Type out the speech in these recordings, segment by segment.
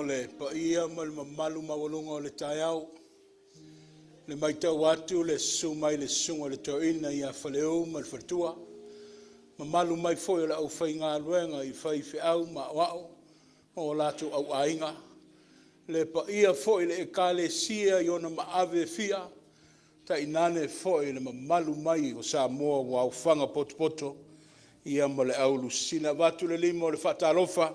Le paia ma le mamalu maualuga o le taeao, le matau atu le susu mai le susuga i le toeaina ia Faleu ma le faletua, mamalu mai foi o le aufaigaluega i faifeau ma aoao ma o latou auaiga, le paia foi i le Ekalesia i ona maave e fia, tainane foi le mamalu mai o Samoa ua aofaga potopoto ma le au lusina. E avatu le lima o le faatalofa e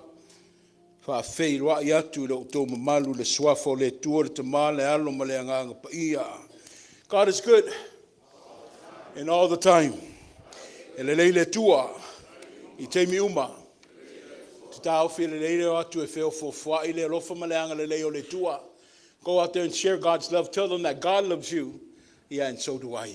faafeiloai atu i lo outou mamalu i le suafa o le Atua le Tama le Alo ma le Agaga Paia. God is good and all the time. E lelei le Atua i taimi uma. Ou te taofi e lelei le o atu e feofoofoai le alofa ma le agalelei o le Atua. Go out there and share God's love. Tell them that God loves you. Yeah, and so do I.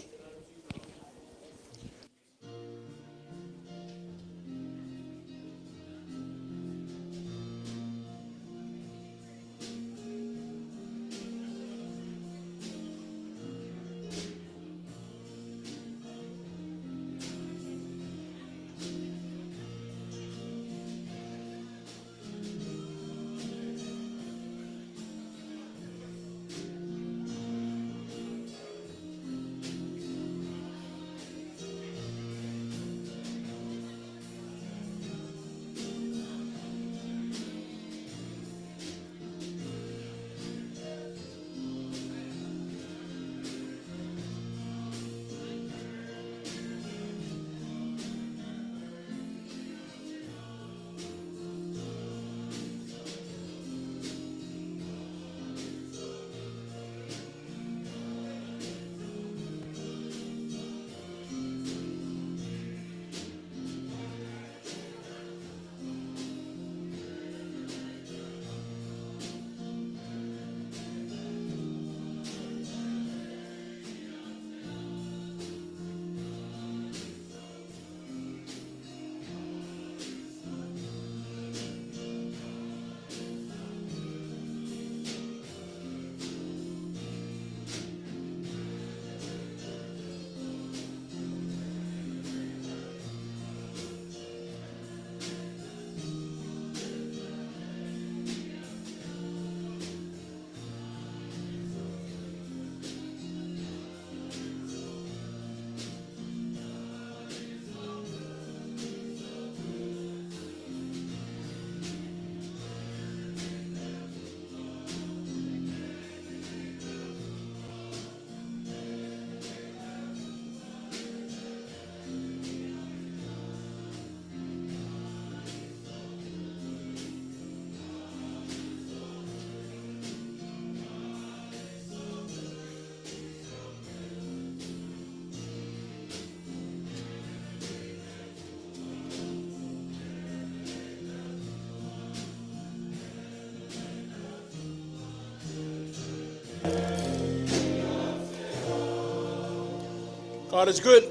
God is good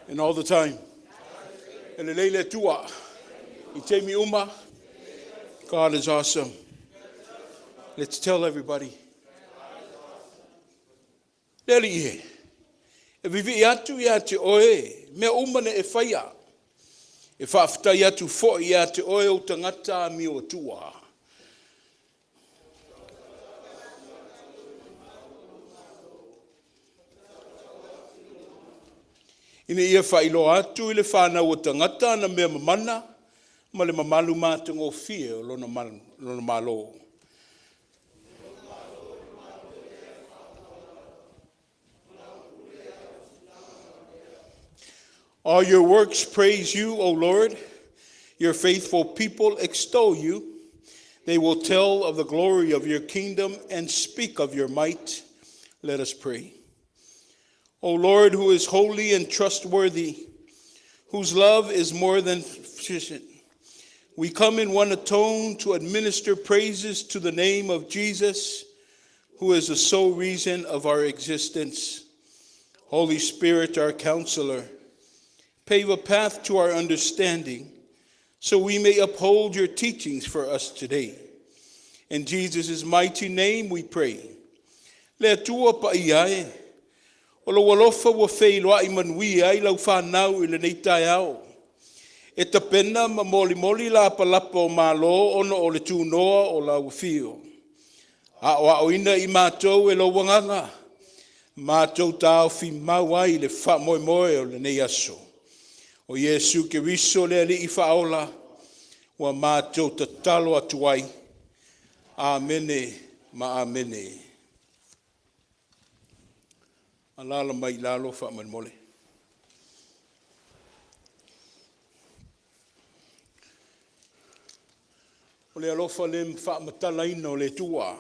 and all the time. E lelei le Atua i taimi uma. God is awesome. Let's tell everybody. Le Alii e, e vivii atu ia te oe mea uma na e faia. E faafetai atu foi ia te oe ou tagata amio atua. Ina ia faailoa atu i le fanau a tagata ana mea mamana ma le mamalu matagofie o lona Malo. All your works praise you, O Lord. Your faithful people extol you. They will tell of the glory of your kingdom and speak of your might. Let us pray. O Lord, who is holy and trustworthy, whose love is more than sufficient, we come in one atone to administer praises to the name of Jesus, who is the sole reason of our existence. Holy Spirit, our counselor, pave a path to our understanding so we may uphold your teachings for us today. In Jesus' mighty name we pray. Le Atua paia e, o lou alofa ua feiloai manuia ai lau fanau i lenei taeao. E tapena ma molimoli lapalapa o malo ona o le tunoa o lau afio. Aoaoina i matou e lou Agaga, matou taofi mau ai le faamoemoe o lenei aso. O Iesu Keriso le Alii Faaola ua matou tatalo atu ai. Amene ma Amene. Alaala mai i lalo faamolemole. O le alofa le faamatalaina o le Atua,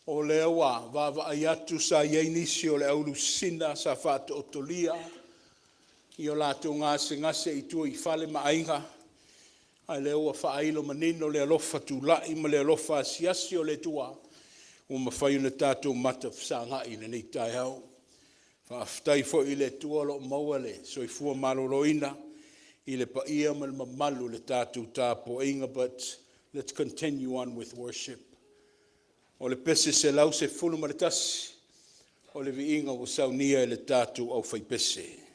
o lea ua vaavaai atu sa i ai nisi o le au lusina sa faataotolia i o latou gasegase i tua i fale ma aiga, a o lea ua faailo manino le alofa tulai ma le alofa asiasi o le Atua ua mafai ona tatou matafesagai i lenei taeao. Faafetai foi i le Atua o lo o maua le soifua maloloina i le paia ma le mamalu o le tatou tapuaiga. But let's continue on with worship. O le pese 111, o le viiga ua saunia e le tatou aufaipese.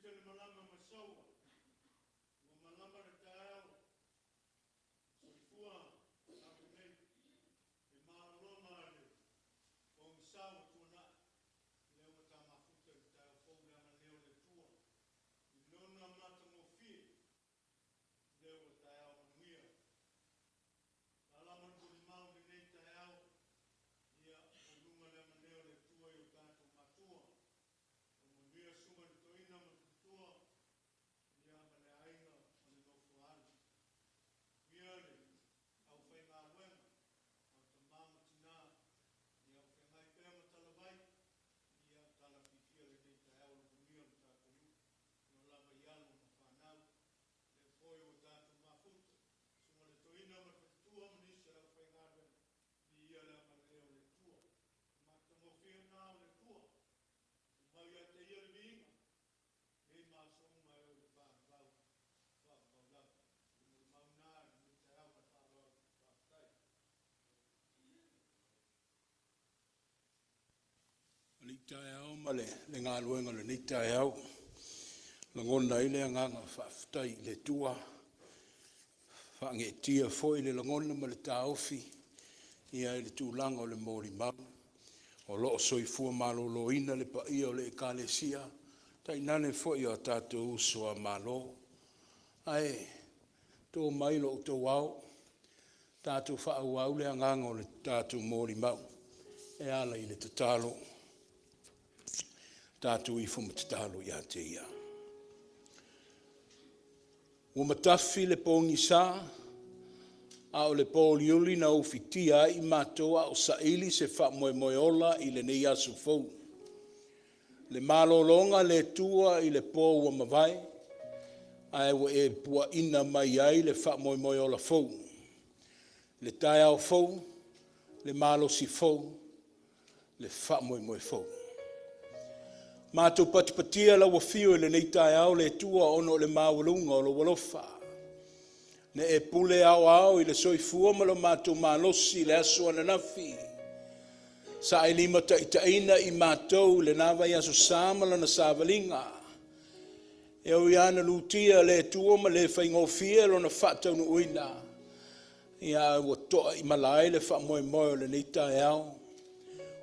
Lita le malama ma Saua, ua malama le taeao, soifua tatou nei, e malolo ma le pogisa ua tuanai, lea ua ta mafuta i le taeao fou le agalelei o le Atua i Lona matagofie, lea ua taeao manuia. Malama le molimau i lenei taeao, ia, ua i luga le agalelei o le Atua i o tatou matua. Ua manuia susuga i le toeaina ma le faletua, ia ma le aiga ma le nofo a alo. Manuia le aufaigaluega, o tama ma tina, ia o feagai pea ma talavai, ia tala fiafia lenei taeao i le manuia o le tatou nuu, e oo lava i alo ma fanau. Lea foi ua tatou mafuta, susuga i le toeaina ma le faletua ma nisi o le aufaigaluega, viia le agalelei o le Atua. O le matagofie lena o le Atua, ua tumau ia te Ia le viiga, nei ma aso uma e oo i le faavavau, faavavau lava. O le molimau lena i lenei taeao ma le faaaloalo. Faafetai. Alii taeao ma le galuega o lenei taeao, lagona ai le agaga faafetai i le Atua, faageetia foi le lagona ma le taofi i le tulaga o le molimau o lo o soifua maloloina le paia o le Ekalesia, tainane foi o tatou uso a Malo. Ae to mai lo outou ao tatou faaauau le agaga o le tatou molimau e ala i le tatalo. Tatou ifo ma tatalo ia te Ia. Ua matafi le pogisa, a o le pōuliuli na ufitia ai i matou a o saili se faamoemoe ola i lenei aso fou. Le malologa a le Atua i le po ua mavae, ae ua e puaina mai ai le faamoemoe ola fou, le taeao fou, le malosi fou, le faamoemoe fou. Matou patipatia lau afio i lenei taeao le Atua ona o le maualuga o lou alofa. Na e pule aoao i le soifua ma lo matou malosi i le aso ananafi, sa e limataitaiina i matou i lena vaiaso sa ma lana savaliga. E ui lava ina lutia e le Atua ma le faigofie lona faataunuuina, ia ae ua to'a i mala ai le faamoemoe o lenei taeao.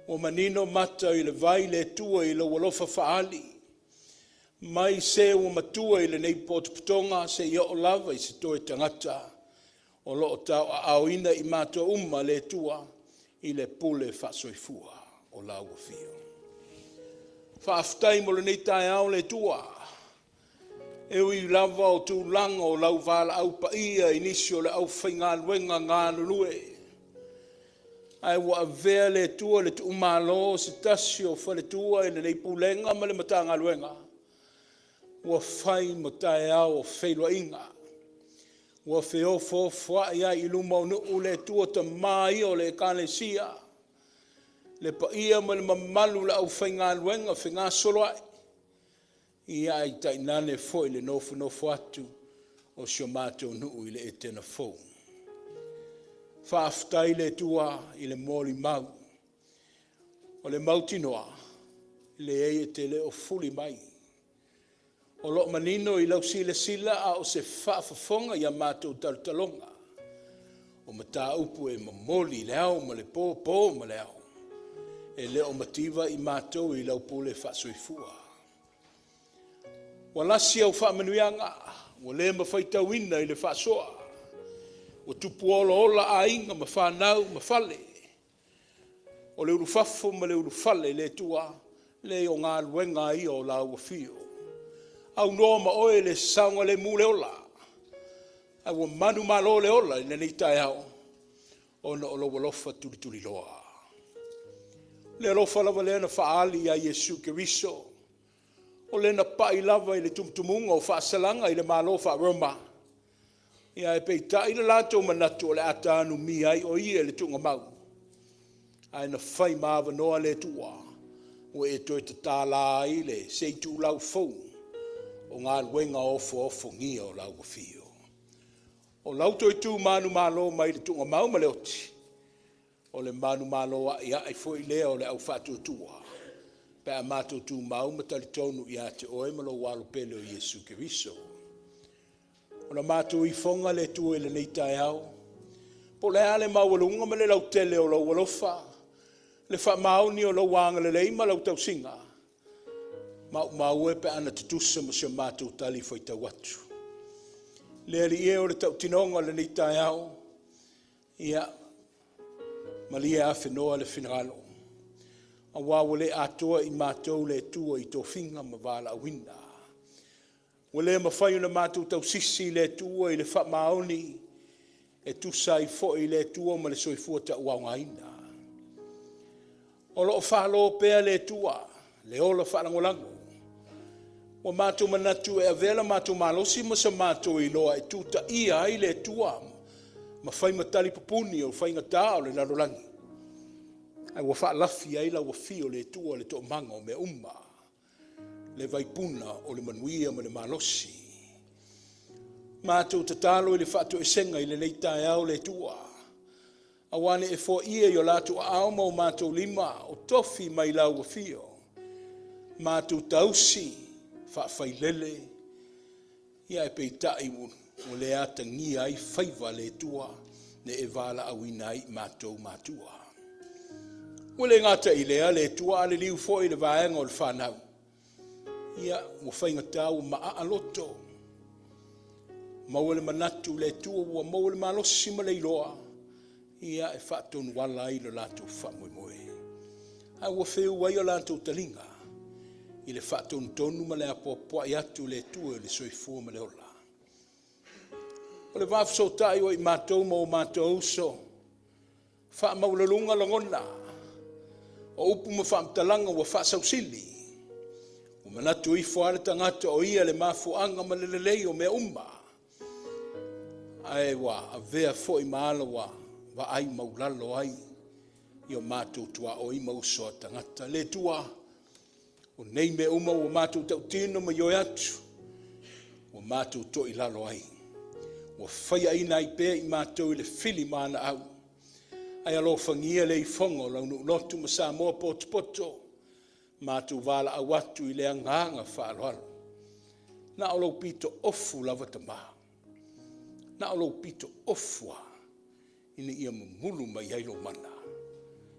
Ua manino mata i le vai le Atua i lou alofa fa'aali mai se ua matua i lenei potopotoga seia oo lava i se toe tagata o lo o tauaaoina i matou uma le Atua i le pule faasoifua o lau Afio. Faafetai mo lenei taeao le Atua, e ui lava o tulaga o lau valaau paia i nisi o le aufaigaluega galulue, ae ua avea le Atua le tuumalo o se tasi o faletua i lenei Pulega ma le Matagaluega ua fai ma taeao o feiloaiga, ua feofoofoai ai i luma o nuu le Atua Tama ia o le Ekalesia, le paia ma le mamalu o le aufaigaluega fegasoloai, ia ae tainane foi le nofonofo atu o si o matou nuu i le Etena fou. Faafetai i le Atua i le molimau, o le mautinoa, leai e te le o fuli mai. O lo o manino i lau silasila a o se faafofoga i a matou talotaloga, o mataupu e momoli i le ao ma le po, po ma le ao, e le o mativa i matou i lau pule faasoifua. Ua lasi au faamanuiaga ua le ma faitauina i le faasoa, ua tupu olaola aiga ma fanau ma fale, o le ulufafo ma le ulufale i le Atua, leai o galuega lava ia o lau Afio, aunoa ma oe le saogalemu le ola, ae ua manumalo le ola i lenei taeao ona o lou alofa tulituliloa. O le alofa lava lea na faaali ia Iesu Keriso, o le na pai lava i le tumutumuga o faasalaga i le Malo faa-Roma, ae peitai le latou manatu o le a tanumia ai o Ia i le tuugamau, ae na fai ma avanoa le Atua ua e toe tatala ai le se itulau fou o galuega ofoofogia o lau afio. O lau toe tu manumalo mai le tuugamau ma le oti, o le manumalo a'ia'i foi lea o le aufaatuatua. pe a matou tumau ma talitonu ia te Oe ma lou Alo pele o Iesu Keriso. Ona matou ifoga le Atua i lenei taeao, po o le a le maualuga ma le lautele o lou alofa, le faamaoni o lou agalelei ma lau tausiga, maumau e pe ana tutusa ma si o matou talifuaitau atu. Le Alii e, o le tautinoga o lenei taeao, ia, malie afenoa le finagalo, aua ua le atoa i matou le Atua i tofiga ma valaauina. Ua le mafai ona matou tausisi le Atua i le faamaoni e tusa ai foi le Atua ma le soifua tauaogaina. O lo o falo pea le Atua le ola faalagolago. Ua matou manatu e avea le matou malosi ma so matou iloa e tutaia ai le Atua ma fai ma talipupuni o faigata o le lalolagi, ae ua faalafi ai lau afio le Atua i le toomaga o mea uma, le vaipuna o le manuia ma le malosi. Matou tatalo i le faatoesega i lenei taeao le Atua, aua ne i e foaia i o latou aao ma o matou lima o tofi mai lau afio, matou tausi faafailele, ia ae peitai ua le atagia ai faiva le Atua na e valaauina ai i matou matua. Ua le gata i lea le Atua, a liliu foi i le vaega o le fanau, ia ua faigata ua maaa loto, maua le manatu le Atua ua maua le malosi ma le iloa, ia e faatonuala ai lo latou faamoemoe, a ua feu ai o latou taliga i le faatonutonu ma le apoapoai atu i le Atua i le soifua ma le ola. O le va fesootai o i matou ma o matou uso, faamaualaloga lagona, o upu ma faamatalaga ua faasausili, ua manatu ifo lava le tagata o ia le mafuaaga ma le lelei o mea uma, ae ua avea foi ma ala ua vaai maulalo ai i o matou tuaoi ma uso a tagata. Le Atua, o nei mea uma ua matou tautino ma ioe atu, ua matou toilalo ai, ua faiaina ai pea i matou i le fili ma ana au, ae alofagia le ifoga o lau nuu lotu ma Samoa potopoto, matou valaau atu i le agaga faaaloalo. Na o lou pito ofu lava Tama, na o lou pito ofu lava ina ia mumulu mai ai lou mana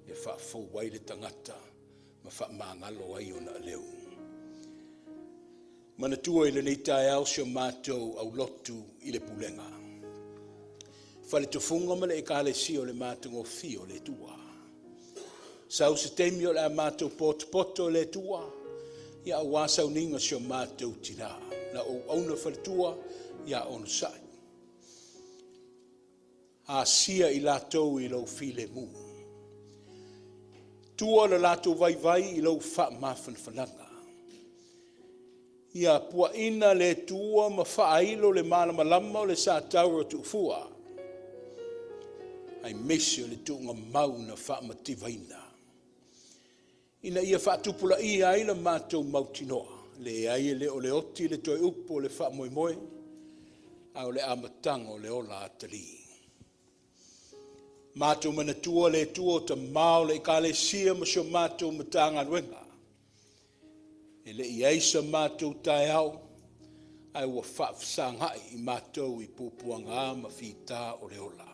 e faafou ai le tagata ma faamagalo ai ona aleu. Manatua i lenei taeao si o matou aulotu i le pulega, faletofuga ma le Ekalesia o le matagofie o le Atua. Sau se taimi o le a matou potopoto le Atua, ia aua sauniga o si o matou tina, lau auauna faletua ia Onosai. Asia i latou i lou filemu. Tua lo latou vaivai i lou faamafanafanaga. Ia puaina le Atua ma faailo le malamalama o le satauro tuufua, aemaise o le tuugamau na faamativaina, ina ia faatupulaia ai la matou mautinoa, leai e le o le oti le toe upu o le faamoemoe, a o le amataga o le ola atalii. Matou manatua le Atua o Tama o le Ekalesia ma si o matou Matagaluega, e le i i ai so matou taeao, ae ua faafesagai i matou i puapuaga ma fita o le ola.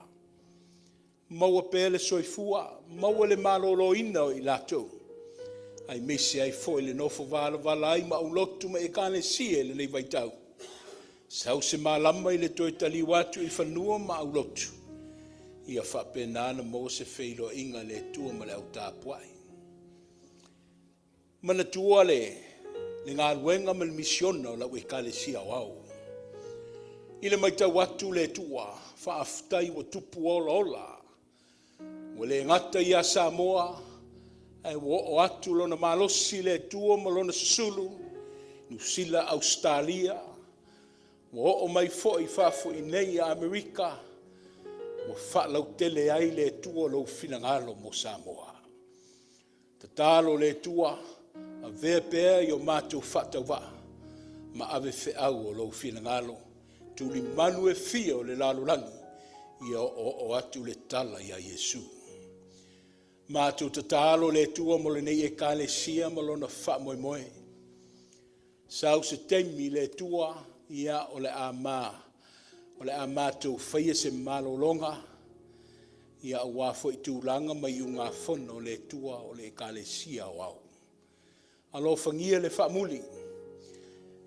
Maua pea le soifua, maua le maloloina o i latou, aemaise ai foi le nofo valavala ai ma aulotu ma Ekalesia i lenei vaitau. Sau se malama i le toe taliu atu i fanua ma aulotu, ia faapena ona maua se feiloaiga a le Atua ma le au tapuai. Manatua le galuega ma le misiona o lau Ekalesia Aoao. I le matau atu le Atua, faafetai ua tupu olaola, ua le gata ia Samoa, ae ua oo atu lona malosi le Atua ma lona susulu, Niu Sila, Ausetalia, ua oo mai foi i fafo i nei i Amerika, ua faalautele ai le Atua lou finagalo mo Samoa. Tatalo le Atua, avea pea i o matou faatauvaa ma ave feau o lou finagalo i tulimanu e fia o le lalolagi, ia oooo atu le tala ia Iesu. Matou tatalo le Atua mo lenei Ekalesia ma lona faamoemoe. Sau se taimi le Atua, ia o le a ma o le a matou faia se malologa, ia aua foi tulaga ma iugafono a le Atua o le Ekalesia Aoao. Alofagia le faamuli,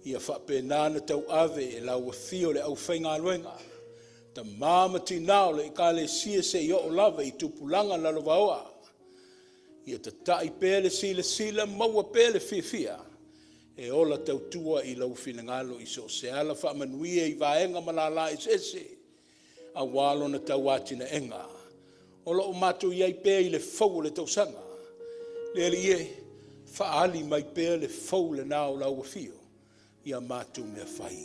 ia faapena ona tauave e lau afio le aufaigaluega, tama ma tina o le Ekalesia seia oo lava i tupulaga lalovaoa. Ia tatai pea le silasila, maua pea le fiafia e ola tautua i lou finagalo i so o se ala faamanuia i vaega ma lala eseese aua lona tauatiaega. O lo o matou i ai pea i le fou o le tausaga. Le Alii e, faaali mai pea le fou lena o lau afio i a matou mea fai.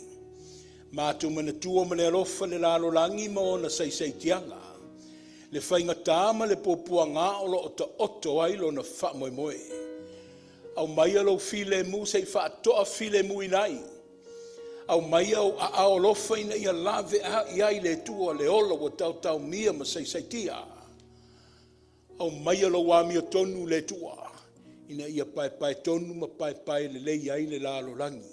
Matou manatua ma le alofa le lalolagi ma ona saisaitiaga, le faigata ma le puapuaga o lo o taoto ai lona faamoemoe. Aumaia lou filemu se i faatoafilemuina ai. Aumaia ou aao alofa ina ia laveai ai le Atua le ola ua taotaomia ma saisaitia. Aumaia lou amiotonu le Atua ina ia paepaetonu ma paepaelelei ai le lalolagi.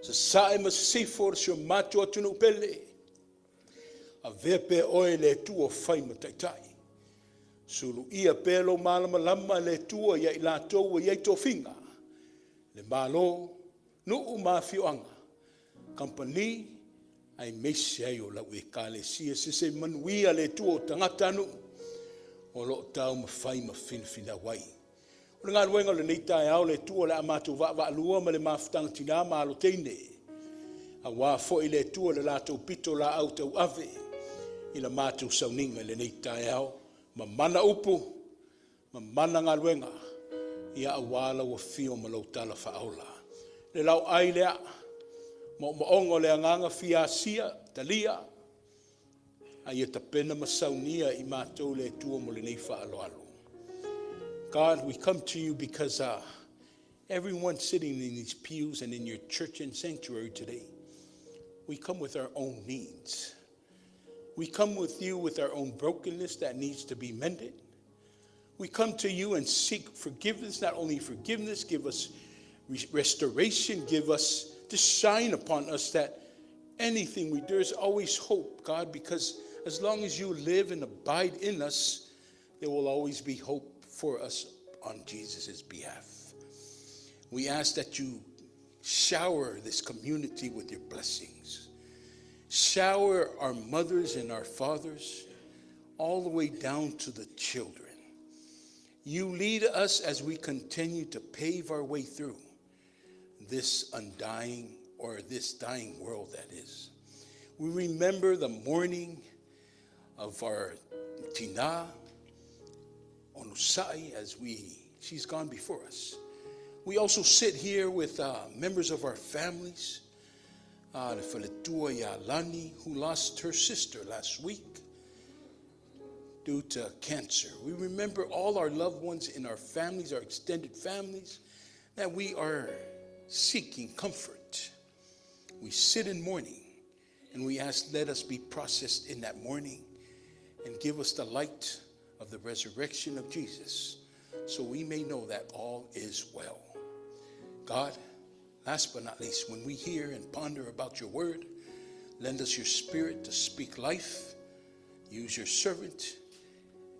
Sasae ma sisifo si o matou atunuu pele, avea pea Oe le Atua fai ma Taitai. Suluia pea lou malamalama le Atua ia i latou ua i ai tofiga, le Malo, nuu ma afioaga, kamupani, aemaise ai o lau Ekalesia. Se manuia le Atua o tagatanuu o lo o taumafai ma finafinau ai. O le galuega o lenei taeao le Atua, o le a matou vaavaalua ma le mafutaga tina ma alo teine, aua foi le Atua le latou pitolaau tauave i la matou sauniga i lenei taeao. Mamana upu, mamana galuega, aua lau afio ma lou tala faaola. Le laoai lea, moomooga o le agaga fia asia, talia, a ia tapena ma saunia i matou le Atua mo lenei faaaloalo. God, we come to you because everyone sitting in these pews and in your church and sanctuary today, we come with our own needs. We come with you with our own brokenness that needs to be mended. We come to you and seek forgiveness, not only forgiveness, give us restoration, give us to shine upon us that anything we do, there's always hope, God, because as long as you live and abide in us, there will always be hope for us on Jesus' behalf. We ask that you shower this community with your blessings. Shower our mothers and our fathers, all the way down to the children. You lead us as we continue to pave our way through this undying or this dying world that is. We remember the mourning of our Tina Onusai as she's gone before us. We also sit here with members of our families, le faletua ia Lani, who lost her sister last week due to cancer. We remember all our loved ones in our families, our extended families, that we are seeking comfort. We sit in mourning and we ask, let us be processed in that mourning and give us the light of the resurrection of Jesus so we may know that all is well. God, last but not least, when we hear and ponder about your word, lend us your spirit to speak life. Use your servant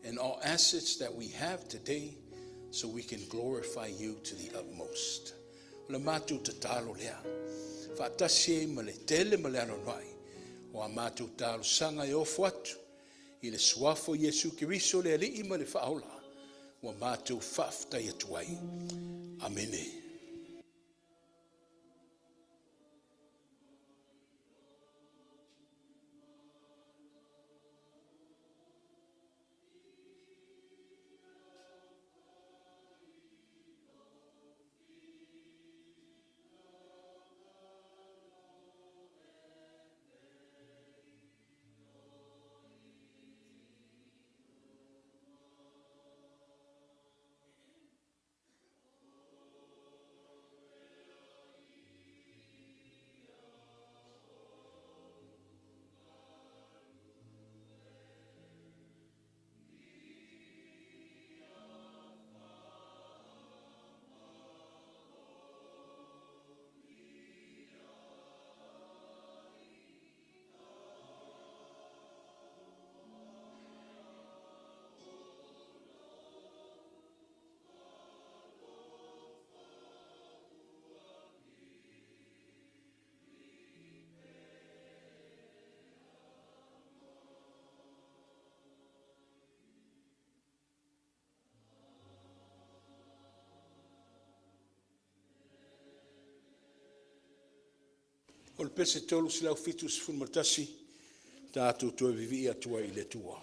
and all assets that we have today so we can glorify you to the utmost. O le matou tatalo lea, faatasi ai ma le tele ma le anoanoai o a matou talosaga e ofo atu i le suafa o Iesu Keriso le Alii ma le Faaola, ua matou faafetai atu ai. Amene. O le pese 371, tatou toe vivii atu ai i le Atua.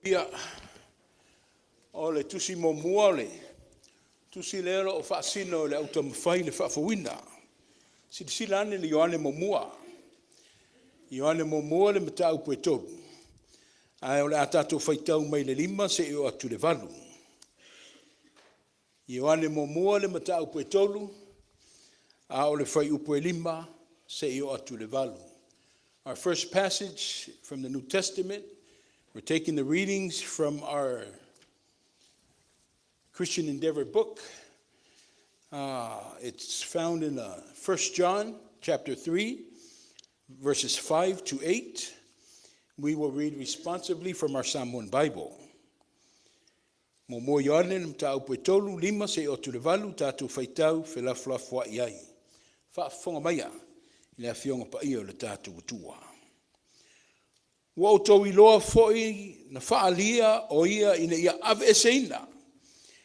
Ia, o le tusi muamua o le tusi lea o lo o faasino e le au taumafai le faafouina. Silasila ane i le Ioane muamua. Ioane muamua le mataupu e 3, ae o le a tatou faitau mai le 5 seia oo atu i le 8. Ioane muamua le mataupu e 3, a o le fuaiupu e 5 seia oo atu i le 8. Our first passage from the New Testament, we're taking the readings from our Christian Endeavor book. It's found in 1 John chapter 3, verses 5 to 8. We will read responsively from our Samoan Bible. Muamua Ioane le mataupu e 3, 5 seia oo atu i le 8, tatou faitau felafolafoai ai. Faafofoga maia i le Afioga Paia o le tatou Atua. Ua outou iloa foi na faaalia o ia ina ia aveeseina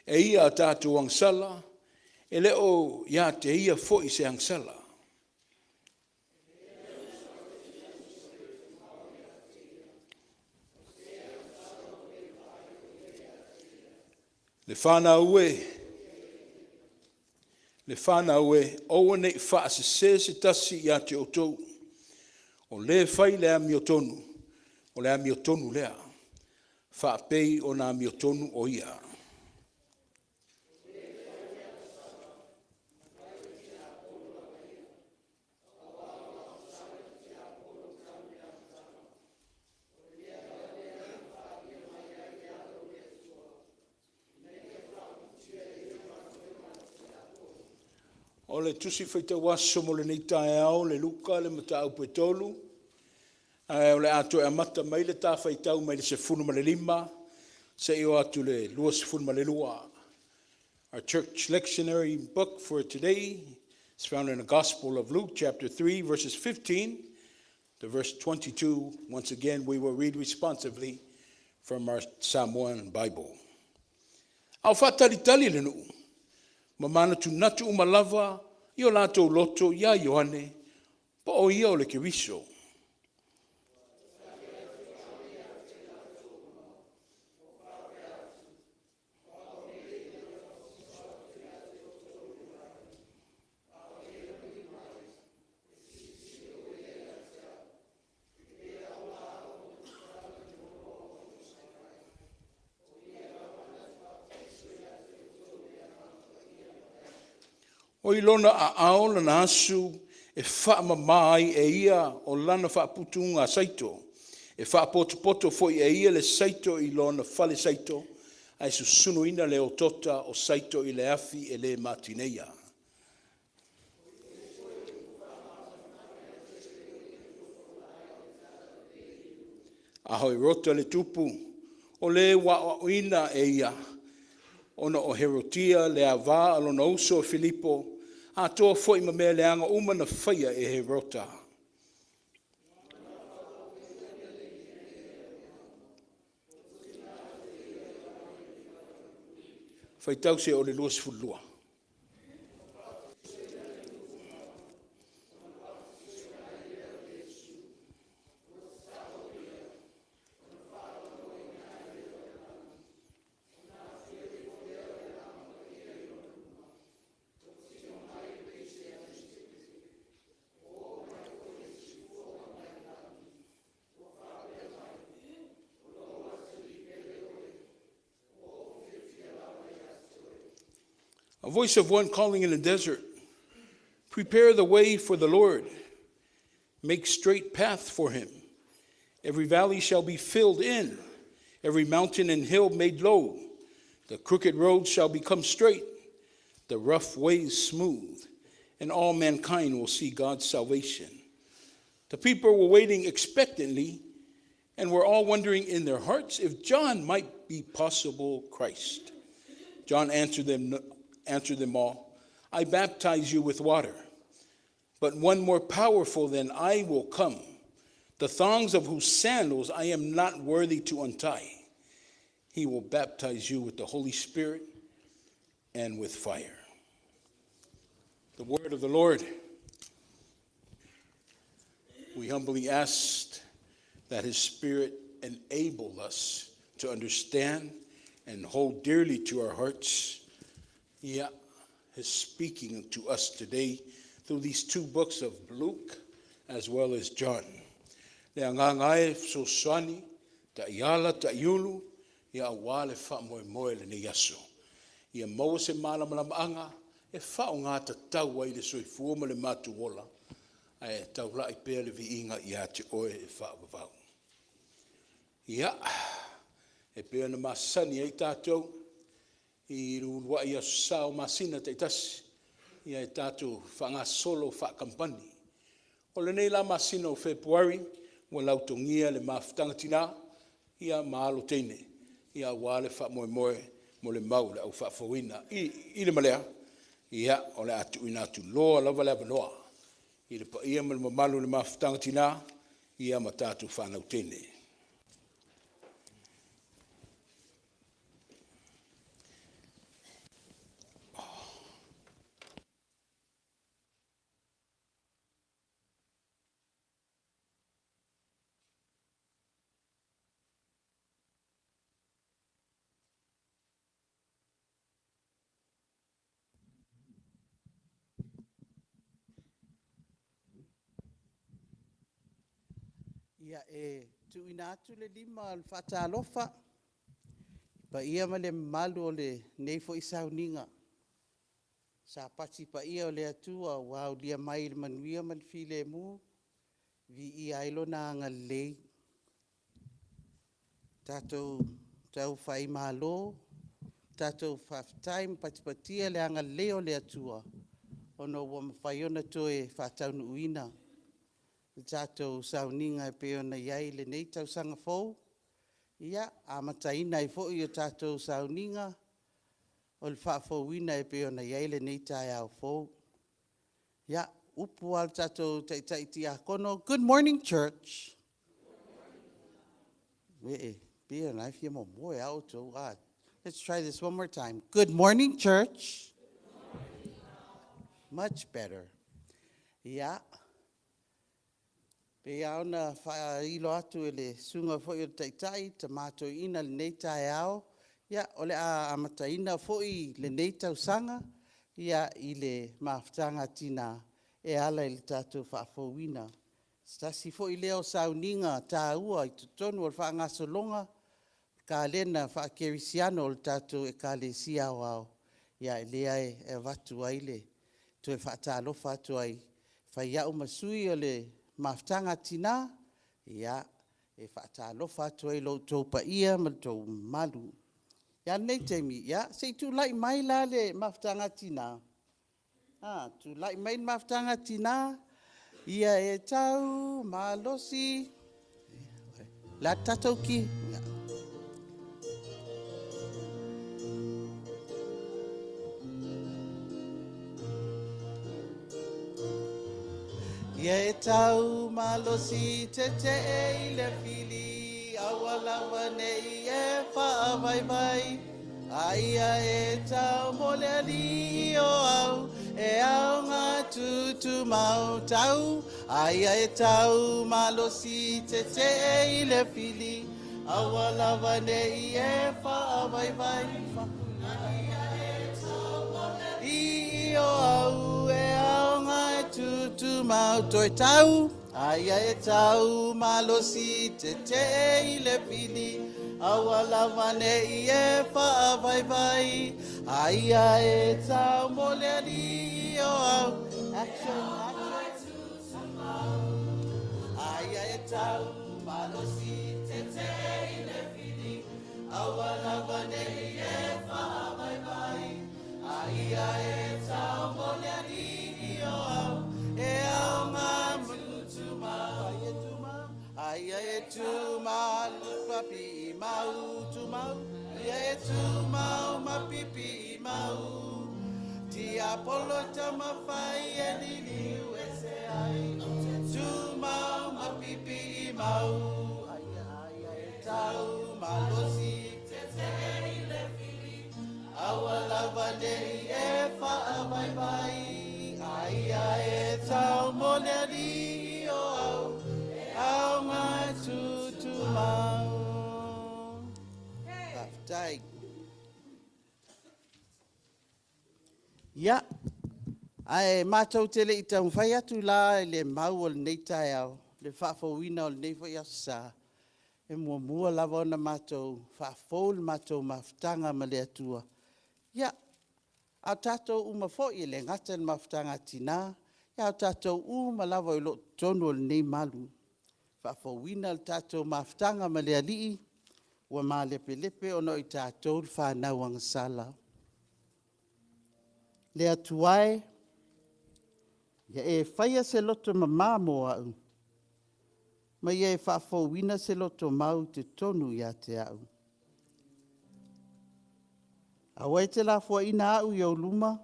e ia a tatou agasala, e le o ia te ia foi se agasala. Le fanau e, le fanau e, aua ne i faasese se tasi ia te outou. O le fai le amiotonu, o le amiotonu lea, faapei ona amiotonu o ia. O le Tusi Faitau Aso mo lenei taeao, le Luka le mataupu e 3, ae o le a toe amata mai le ta faitau mai le 15 seia oo atu i le 22. Our church lectionary book for today is found in the Gospel of Luke, chapter 3, verses 15 to verse 22. Once again, we will read responsively from our Samoan Bible. A o faatalitali le nuu, ma manatunatu uma lava i o latou loto iā Ioane, po o ia o le Keriso. O i lona aao lana asu e faamama ai e ia o lana faaputuga saito, e faapotopoto foi e ia le saito i lona fale saito, ae susunuina le otota o saito i le afi e le matineia. A o Herota le tupu, o le ua aoaoina e ia, ona o Herotia le ava a lona uso a Filipo, atoa foi ma mea leaga uma na faia e Herota. Faitau seia oo i le 22. A voice of one calling in the desert, Prepare the way for the Lord, make straight path for him. Every valley shall be filled in, every mountain and hill made low. The crooked road shall become straight, the rough ways smooth, and all mankind will see God's salvation. The people were waiting expectantly and were all wondering in their hearts if John might be possible Christ. John answered them all, I baptize you with water, but one more powerful than I will come, the thongs of whose sandals I am not worthy to untie. He will baptize you with the Holy Spirit and with fire. The word of the Lord. We humbly ask that His Spirit enable us to understand and hold dearly to our hearts, yeah, His speaking to us today through these two books of Luke as well as John. Le agaga e fesoasoani, taiala, taiulu, ia aua le faamoemoe lenei aso. Ia maua se malamalamaaga e faaaoga tatau ai le soifua ma le matou ola, ae taulai pea le viiga ia te Oe e faavavau. Ia, e pei ona masani ai tatou i le uluai aso Sa o masina taitasi, ia e tatou faagasolo faa-kamupani. O lenei la masina o Fepuari, ua lautogia le mafutaga tina ia ma alo teine, ia aua le faamoemoe mo le mau a le Au Faafouina. I le ma lea, ia, o le a tuuina atu loa lava le avanoa i le paia ma le mamalu o le mafutaga tina, ia ma tatou fanau teine. Ia, e tuuina atu le lima o le faatalofa i le paia ma le mamalu o lenei foi sauniga Sapati paia o le Atua ua aulia mai i le manuia ma le filemu, viia ai Lona agalelei. Tatou taufai malo, tatou faafetai ma patipatia le agalelei o le Atua. ona ua mafai ona toe faataunuuina le tatou sauniga e pei ona i ai lenei tausaga fou, ia amataina ai foi a tatou sauniga o le faafouina e pei ona i ai lenei taeao fou. Ia, o upu lava a le tatou Taitai Tiakono, Good morning church. E pei o lena e fia momoe lava outou a. Let's try this one more time. Good morning church. Much better. Ia, pei lava ona faailo atu e le susuga foi o le Taitai, Tama Toeaina i lenei taeao, ia o le a amataina foi lenei tausaga i le Mafutaga a Tina e ala i le tatou faafouina. O se tasi foi lea o sauniga taua i totonu o le faagasologa o kalena faakerisiano a le tatou Ekalesia Aoao, lea e avatu ai le toe faatalofa atu ai e fai ai au ma sui o le Mafutaga a Tina e faatalofa atu ai i lo outou paia ma lo outou mamalu. A o lenei taimi, se i tulai mai la le Mafutaga a Tina. Tulai mai le Mafutaga a Tina, ia e tau malosi. O le a le tatou ki? Ia e tau malosi tetee i le fili, aua lava ne i e faavaivai. A ia e tau mo le alii o au, e ao tutumau tau. A ia e tau malosi tetee i le fili, aua lava ne i e faavaivai. A ia e tau mo le alii o au, e ao tutumau toe tau. A ia e tau malosi tetee i le fili, aua lava ne i e faavaivai. A ia e tau mo le alii o au. Action, action. A ia e tau malosi tetee i le fili, aua lava ne i e faavaivai. A ia e tau mo le alii o au, e ao ngā tumau. A ia tumau, a ia e tumau, mapipi i mau, tumau. Ia e tumau, mapipi i mau. Tiapolo tamawhai e liliu e se ai. Tumau, mapipi i mau. A ia, a ia e tau malosi tetee i le fili, aua lava ne i e faavaivai. A ia e tau mo le alii o au, e ao ngā tutumau. Faafetai. Ia, ae matou te le i taumafai atu la i le mau o lenei taeao, le faafouina o lenei foi Aso Sa, e muamua lava ona matou faafou le matou mafutaga ma le Atua. Ia, a o tatou uma foi, e le gata i le Mafutaga a Tina, a o tatou uma lava o lo o i totonu o lenei malu, faafouina le tatou mafutaga ma le Alii ua malepelepe ona o i tatou le fanau agasala. Le Atua e, ia e faia se loto mama mo au, ma ia e faafouina se loto mau i totonu ia te au. Aua e te lafoaiina au i ou luma,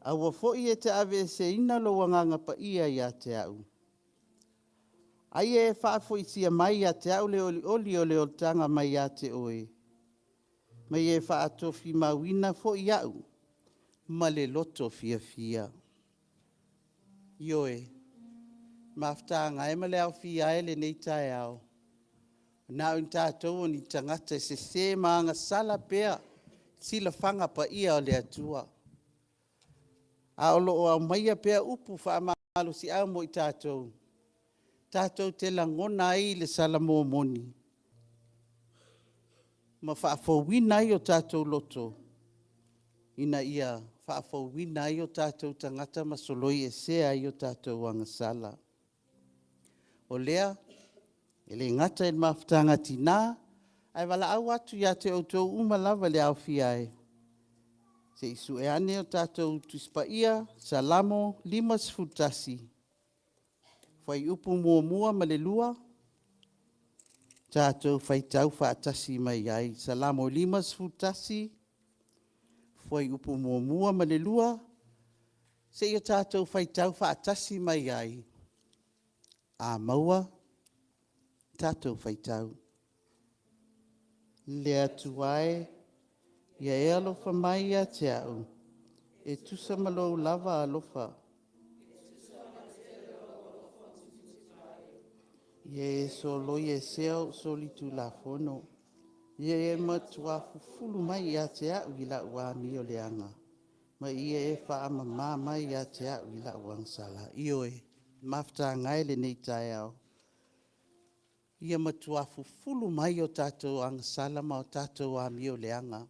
aua foi e te aveeseina lou Agaga Paia ia te au. A ia e faafoisia mai ia te au le olioli o le olataga mai ia te oe, ma ia e faatofimauina foi au ma le loto fiafia. Ioe, mafutaga e ma le aofia e i lenei taeao, na o tatou o ni tagata e sese ma agasala pea silafaga paia a le Atua, a o lo o aumaia pea upu faamalosiau mo i tatou, tatou te lagona ai le salamo moni ma faafouina ai o tatou loto ina ia faafouina ai o tatou tagata ma soloiesea ai o tatou agasala. O lea, e le gata i le mafutaga a tina, ae valaau atu ia te outou uma lava le aofia ai, Se i sue ane o tatou Tusi Paia, Salamo 51, fuaiupu muamua ma le lua, tatou faitau faatasi mai ai. Salamo 51, fuaiupu muamua ma le lua, seia tatou faitau faatasi mai ai. A maua tatou faitau. Le Atua e, ia e alofa mai ia te au, e tusa ma lou lava alofa. Ia e soloia esea ou solitulafono. Ia e matua fufulu mai ia te au i lau amioleaga, ma ia e faamama mai ia te au i lau agasala. Ioe, mafutaga e lenei taeao, ia matua fufulu mai o tatou agasala ma o tatou amioleaga.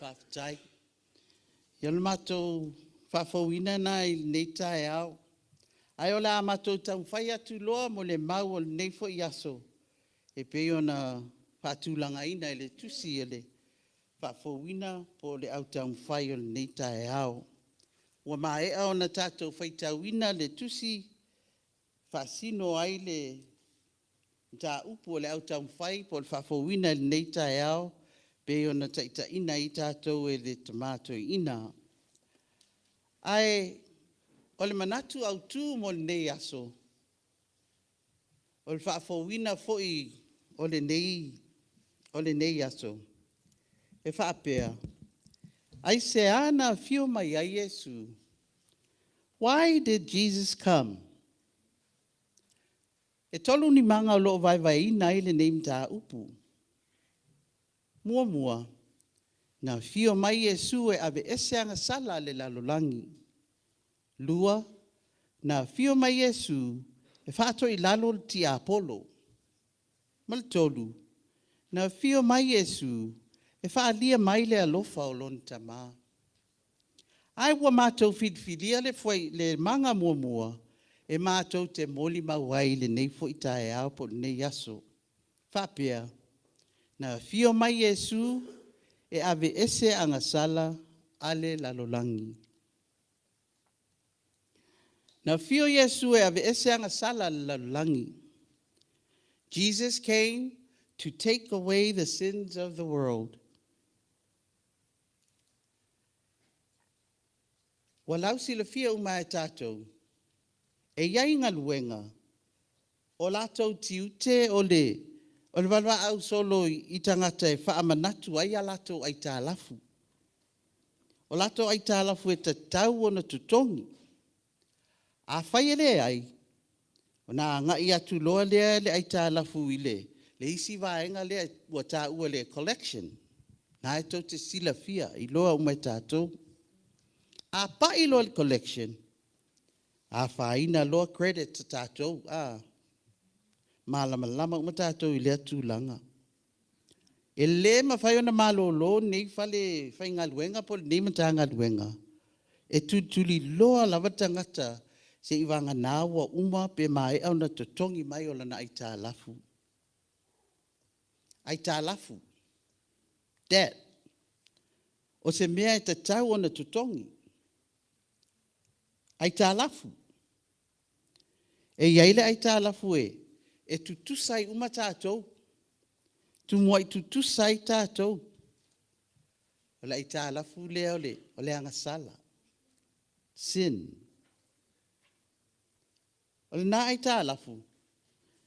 Faafetai. Ia o le matou faafouina lena i lenei taeao. Ae o le a matou taumafai atu loa mo le mau o lenei foi aso e pei ona faatulagaina i le tusi o le faafouina po o le au taumafai o lenei taeao. Ua maea ona tatou faitauina le tusi e faasino ai le mataupu o le au taumafai po o le faafouina i lenei taeao pei ona taitaiina ai tatou e le Tama Toeaina. Ae o le manatu autu mo lenei aso, o le faafouina foi o lenei aso, e faapea, aisea na afio mai ai Iesu? Why did Jesus come? E tolu ni maga o lo o vaevaeina ai lenei mataupu. Muamua, na afio mai Iesu e aveese agasala a le lalolagi. Lua, na afio mai Iesu e faatoilalo le tiapolo. Ma le tolu, na afio mai Iesu e faaalia mai le alofa o lona Tama. Ae ua matou filifilia le, le maga muamua e matou te molimau ai i lenei foi taeao po o lenei aso. Faapea, na afio mai Iesu e aveese agasala a le lalolagi. Na afio Iesu e aveese agasala a le lalolagi. Jesus came to take away the sins of the world. Ua lausilafia uma e tatou, e i ai galuega, o latou tiute o le o le valaau solo i tagata e faamanatu ai a latou aitalafu. O latou aitalafu e tatau ona totogi. Afai e leai, ona agai atu loa lea le aitalafu i le le isi vaega lea ua taua le collection. Na e tou te silafia, iloa uma e tatou. A pai loa le collection, afaina loa credit a tatou, a malamalama uma tatou i lea tulaga. E le mafai ona malolo lenei fale faigaluega po o lenei Matagaluega, e tulituliloa lava tagata seivagana ua uma pe maea ona totogi mai o lana aitalafu. Aitalafu, debt, o se mea e tatau ona totogi. Aitalafu. E i ai le aitalafu e tutusa ai uma tatou, tumuai tutusa ai tatou. O le aitalafu lea o le agasala, sin. O lena aitalafu,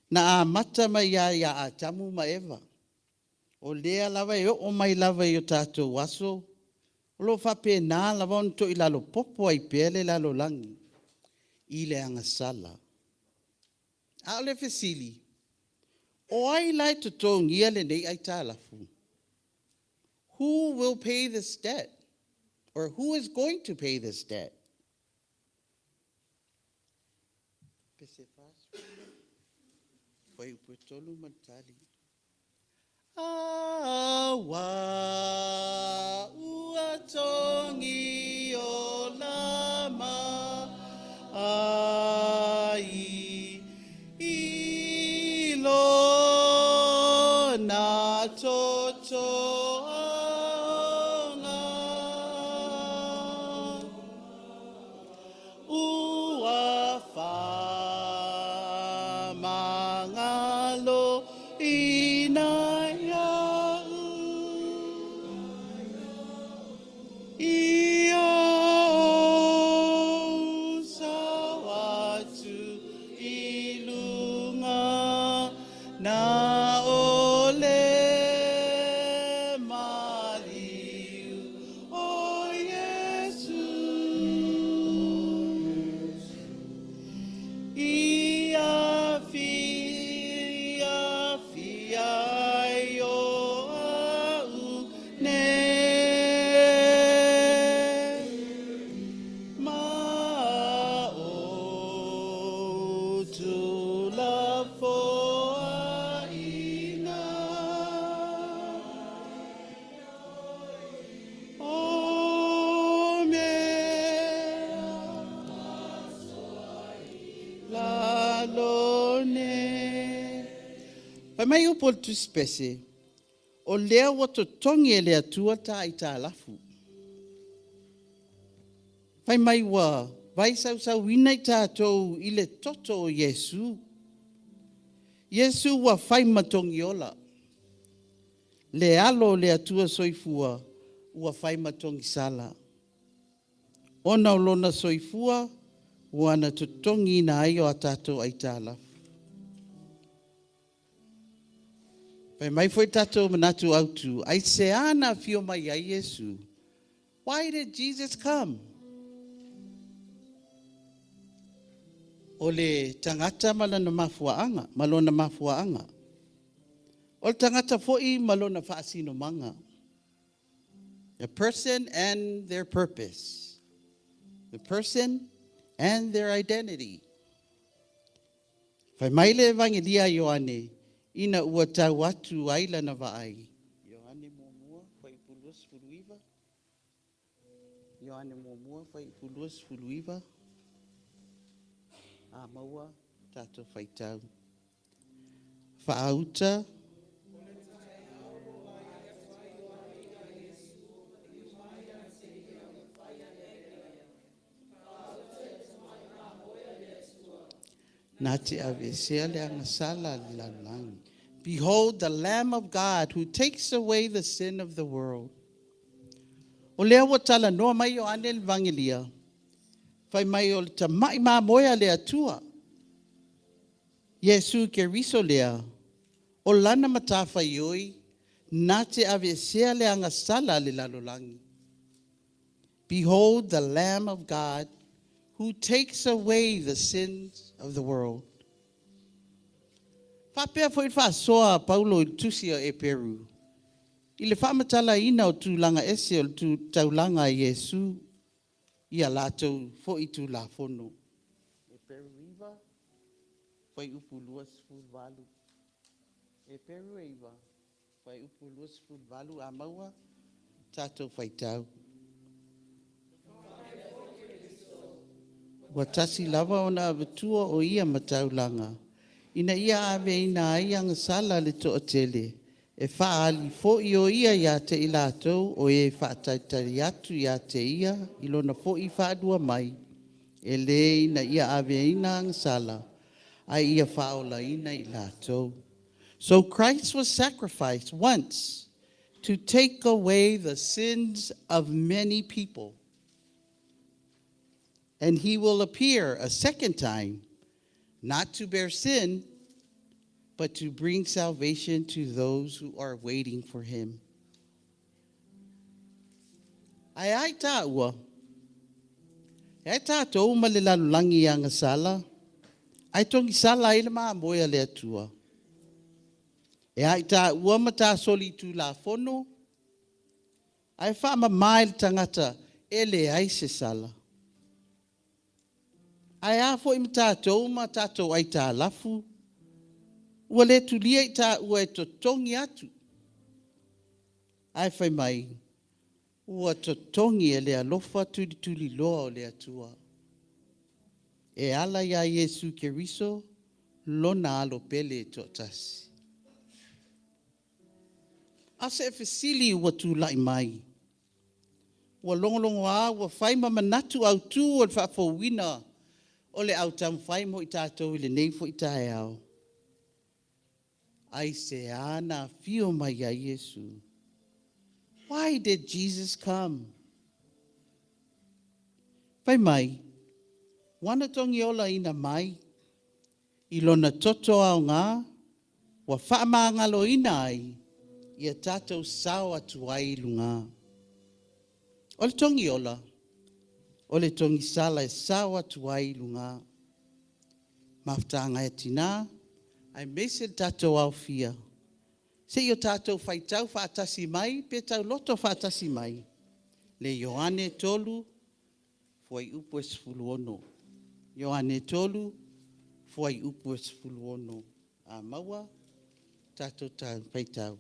na amata mai lava ia Atamu ma Eva, o lea lava e oo mai lava i o tatou aso, o lo o faapena lava ona toilalo popo ai pea le lalolagi i le agasala. A o le fesili, o ai la e totogia lenei aitalafu? Who will pay this debt? Or who is going to pay this debt? Pese 40, fuaiupu 3 ma le tali. Auā ua togi ola mai i lona toto aoga. Ua faamagaloina iaʻu ia ou sao atu i luga na o le maliu o Iesu. I afiafi ai o a'u nei ma ou tuulafoaiga. O mea lalo nei. Fai mai upu o le Tusi Pese, o lea ua totogi e le Atua ta aitalafu. Fai mai ua vaisausauina i tatou i le toto o Iesu. Iesu ua fai ma togiola. Le alo o le Atua soifua ua fai ma togisala. Ona o lona soifua ua na totogiina ai o a tatou aitalafu. Fai mai foi tatou manatu autu, aisea na afio mai ai Iesu? Why did Jesus come? O le tagata ma lana mafuaaga, ma lona mafuaaga. O le tagata foi ma lona faasinomaga. The person and their purpose. The person and their identity. Fai mai le Evangelia a Ioane, ina ua tau atu ai lana vaai. Ioane 1, fuaiupu 29. Ioane 1, fuaiupu 29. A maua tatou faitau. Faauta. Na te aveesea le agasala a le lalolagi. Behold the Lamb of God who takes away the sin of the world. O lea ua talanoa mai Ioane le Evangelia. Fai mai o le tama'i mamoe a le Atua, Iesu Keriso lea, o Lana matafaioi na te aveesea le agasala a le lalolagi. Behold the Lamb of God who takes away the sins of the world. Faapea foi le faasoa a Paulo i le tusi a Eperu i le faamatalaina o tulaga ese o le taulaga a Iesu i a latou foi Tulafono. Eperu 9, fuaiupu 28. Eperu 9, fuaiupu 28, a maua tatou faitau. Ua tasi lava ona avatua o ia ma taulaga, ina ia aveina ai agasala a le toatele, e faaali foi o ia ia te i latou o e faatalitali atu ia te ia i lona foi faalua mai, e le ina ia aveina agasala, ae ia faaolaina i latou. So Christ was sacrificed once to take away the sins of many people. And he will appear a second time, not to bear sin, but to bring salvation to those who are waiting for him. Ae a i tāua? E ai tātou ma le lalolagi i agasala, ae togisala ai le mamoe a le Atua. E a i tāua ma tā solitulafono, ae faamama i le tagata e leai se sala. Ae a foi ma tātou ma tātou aitalafu, ua le tulia i tāua e totogi atu, ae fai mai, ua totogi e le alofa tulituliloa o le Atua. E ala iā Iesu Keriso, lona alo pele e toatasi. A o se fesili ua tulai mai, ua logologoa ua fai ma manatu autū o le faafouina o le autaumafai mo i tatou i lenei foi taeao, aisea na afio mai ai Iesu? Why did Jesus come? Fai mai, ua na togiolaina mai i lona toto aoga ua faamagaloina ai ia tatou sao atu ai i luga. O le togiola, o le togisala e sao atu ai i luga. Mafutaga e tinā, aemaise le tatou aofia, se i o tatou faitau faatasi mai pe tauloto faatasi mai le Ioane 3, fuaiupu e 16. Ioane 3, fuaiupu e 16. A maua, tatou faitau.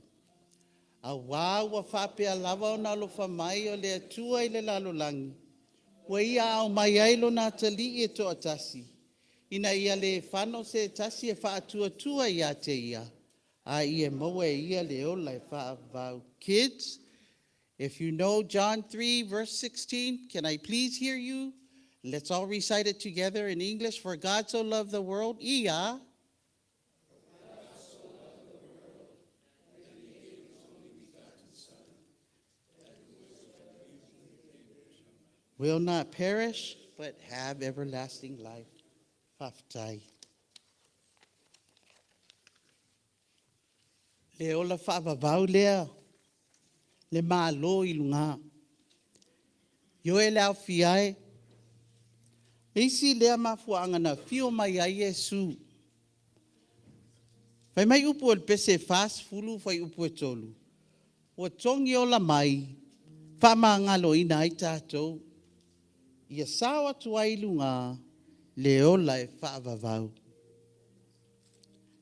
Auā ua faapea lava ona alofa mai o le Atua i le lalolagi, ua ia ao mai ai lona atalii e toatasi, ina ia le fano se tasi e faatuatua ia te ia, a ia maua e ia le ola e faavavau. Kids, if you know John 3, verse 16, can I please hear you? Let's all recite it together in English. For God so loved the world, ia will not perish, but have everlasting life. Faafetai. Le ola faavavau lea, le Malo i luga. Ioe le aofia e. Le isi lea mafuaaga na afio mai ai Iesu. Fai mai upu o le pese e 40 fuaiupu e 3, ua togiola mai, faamagaloina ai tatou, ia sao atu ai i luga le ola e faavavau.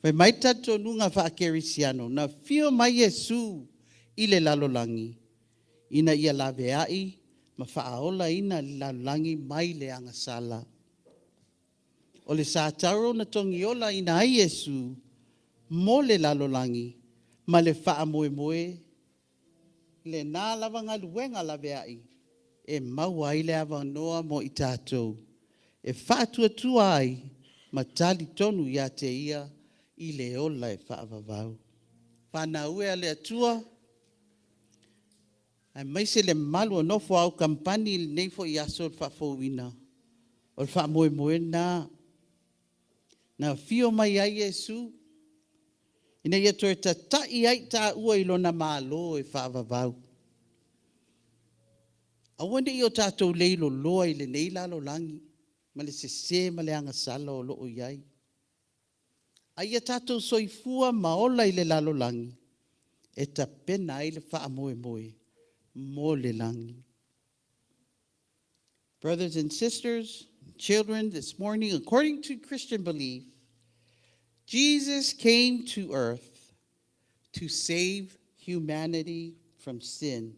Fai mai le talitonuga faakerisiano, na afio mai Iesu i le lalolagi ina ia laveai ma faaolaina le lalolagi mai le agasala. O le satauro na togiolaina ai Iesu mo le lalolagi ma le faamoemoe lena lava galuega laveai e maua ai le avanoa mo i tatou e faatuatua ai ma talitonu ia te ia i le ola e faavavau. Fanau e a le Atua, aemaise le mamalu o nofo au kamupani i lenei foi aso o le faafouina. O le faamoemoe lena na afio mai ai Iesu ina ia toe tata'i ai taua i lona Malo e faavavau. Aua ne i o tatou leiloloa i lenei lalolagi ma le sese ma le agasala o lo o i ai. A ia tatou soifua ma ola i le lalolagi e tapena ai le faamoemoe mo le lagi. Brothers and sisters, children, this morning, according to Christian belief, Jesus came to earth to save humanity from sin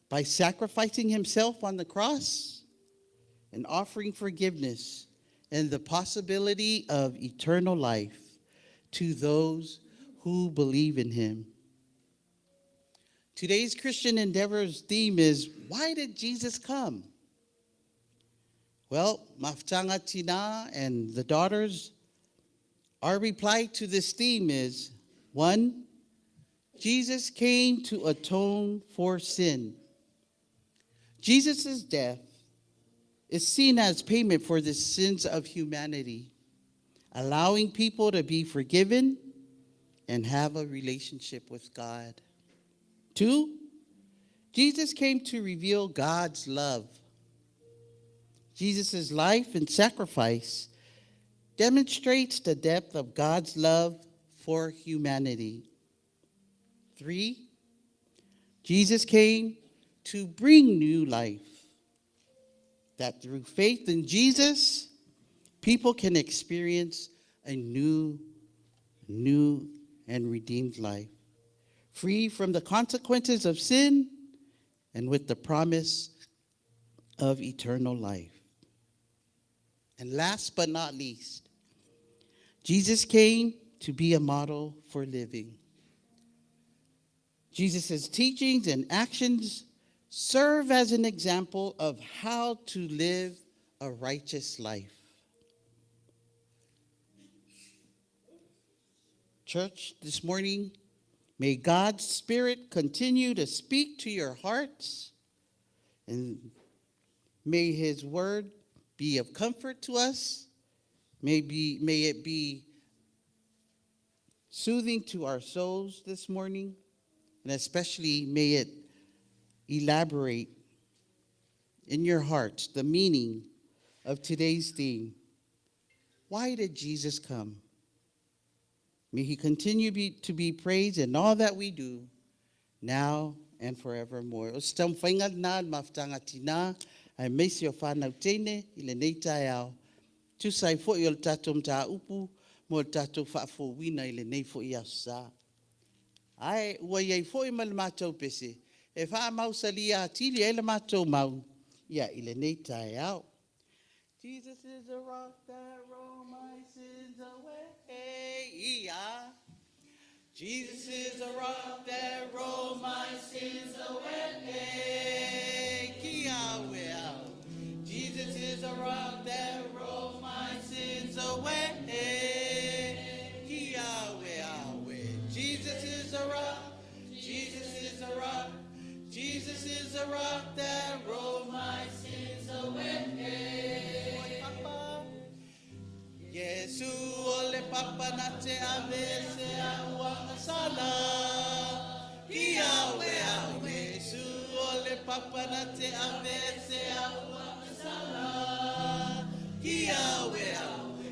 by sacrificing himself on the cross and offering forgiveness and the possibility of eternal life to those who believe in him. Today's Christian Endeavor's theme is Why Did Jesus Come? Well, Mafutanga Tina and the daughters, our reply to this theme is one, Jesus came to atone for sin. Jesus' death is seen as payment for the sins of humanity, allowing people to be forgiven and have a relationship with God. 2, Jesus came to reveal God's love. Jesus' life and sacrifice demonstrates the depth of God's love for humanity. 3, Jesus came to bring new life, that through faith in Jesus, people can experience a new and redeemed life, free from the consequences of sin and with the promise of eternal life. And last but not least, Jesus came to be a model for living. Jesus' teachings and actions serve as an example of how to live a righteous life. Church, this morning, may God's Spirit continue to speak to your hearts, and may His word be of comfort to us. May it be soothing to our souls this morning, and especially may it elaborate in your hearts the meaning of today's theme. Why did Jesus come? May he continue to be praised in all that we do, now and forevermore. O se taumafaiga lena le mafutaga tina, aemaise o fanau teine i lenei taeao. Tusa ai foi o le tatou mataupu mo le tatou faafouina i lenei foi aso sa. Ae ua i ai foi ma le matou pese e faamausalia atili ai le matou mau ia i lenei taeao. Jesus is a rock that rolled my sins away. Yeah. Jesus is a rock that rolled my sins away. Kia. Jesus is a rock that rolled my sins away. Kia. Jesus is a rock. Jesus is a rock. Jesus is a rock that rolled my sins away. Papa. Yesu o le papa na te ave se a uaga sala. Kia we a Yesu o le papa na te ave se a uaga sala. Kia we a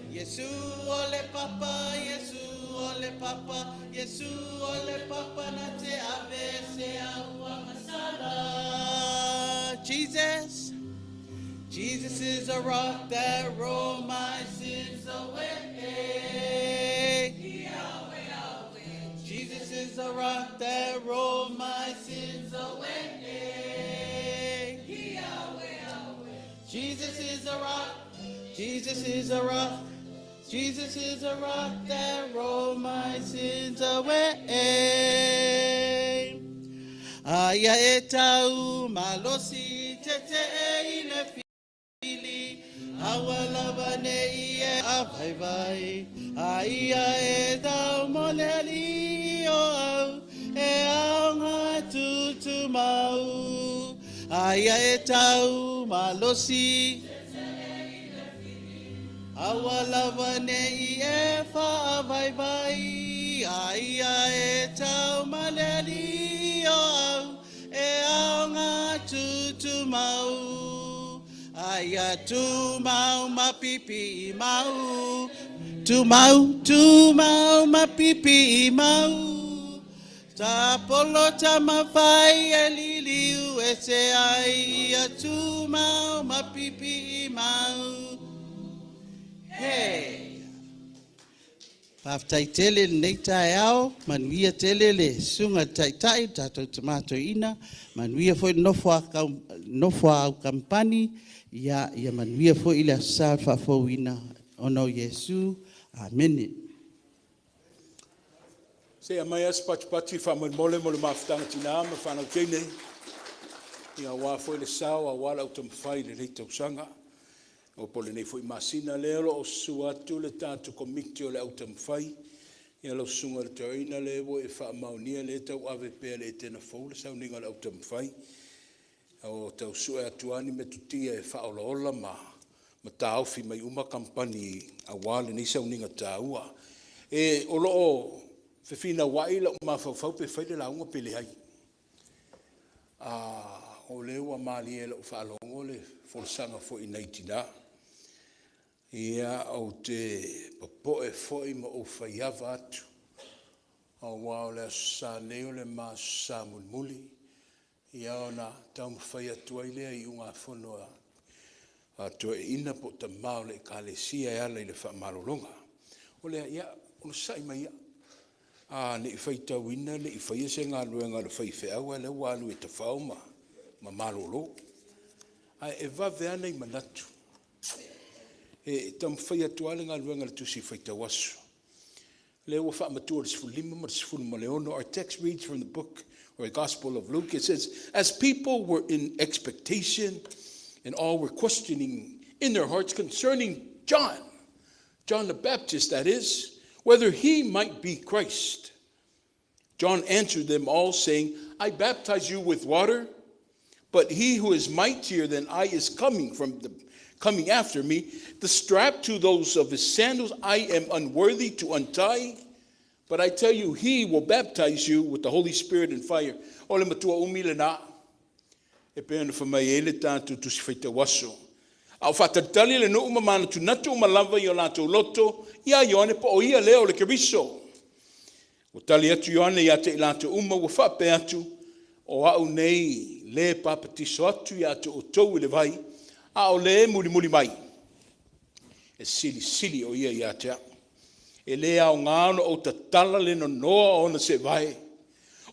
Yesu o le papa, Yesu o le papa, Yesu o le papa na te ave se a uaga sala. Jesus. Jesus is a rock that rolled my sins away. Jesus is a rock that rolled my sins away. Jesus is a rock. Jesus is a rock. Jesus is a rock that rolled my sins away. Aia e tau malosi te te e i le fili. Aua lava ne i e a vai vai. Aia e tau mo le ali o au. E au ngā tutu mau. Aia e tau malosi. Aua lava ne i e faavaivai, a ia e tau ma le alii o au, e aoga tutumau. Aia tumau ma pipii mau, tumau, tumau ma pipii mau. Tapolo tamafai e liliu ese ai, ia tumau ma pipii mau. Hey! Faafetai tele i lenei taeao, manuia tele le susuga i le Taitai, le tatou Tama Toeaina, manuia foi le nofo a nofo a au kamupani, ia, ia manuia foi le Aso Sa o le Faafouina ona o Iesu. Amene. Se i aumai lava se patipati faamolemole mo le mafutaga a tina ma fanau teine, ia aua foi le sao aua le autaumafai i lenei tausaga po o lenei foi masina. Lea o lo o susu atu le tatou Komiti o le Autaumafai, ia lau Susuga i le Toeaina lea ua e faamaonia lea e tauave pea e le Etena Fou le sauniga o le autaumafai. O tau sue atu lava ni metotia e faaolaola ma taofi mai uma kamupani aua lenei sauniga taua. E, o lo o fefinauai lou mafaufau pe fai le lauga pe leai. O lea ua malie i lau faalogo le folasaga foi i nai tina. Ia, ou te popoe foi ma ou faiava atu, aua o le Aso Sa nei o le ma Aso Sa mulimuli, ia ona taumafai atu ai lea i iugafono a toeaiina po o tama o le Ekalesia e ala i le faamalologa. O lea, ia onosai mai ia, ne i faitauina e le i faia se galuega a le faifeau a o lea ua alu e tafao ma malolo. Ae e vave lava nai manatu. E taumafai atu lava le galuega a le Tusi Faitau Aso, lea ua faamatua i le 15 ma le 16. Our text reads from the book or Gospel of Luke. It says, "As people were in expectation and all were questioning in their hearts concerning John, John the Baptist, that is, whether he might be Christ. John answered them all, saying, I baptize you with water, but he who is mightier than I is coming after me. The strap to those of his sandals I am unworthy to untie. But I tell you, he will baptize you with the Holy Spirit and fire." O le matua umi lena e pei ona fai mai ai le tatou Tusi Faitau Aso. A o faatalitali le nuu ma manatunatu uma lava i o latou loto iā Ioane po o ia lea o le Keriso. Ua tali atu Ioane ia te i latou uma ua faapea atu, O au nei le papatiso atu ia te outou i le vai, a o le mulimuli mai, e silisili o ia ia te au. E le aoga ona ou tatala le nonoa o ona seevae.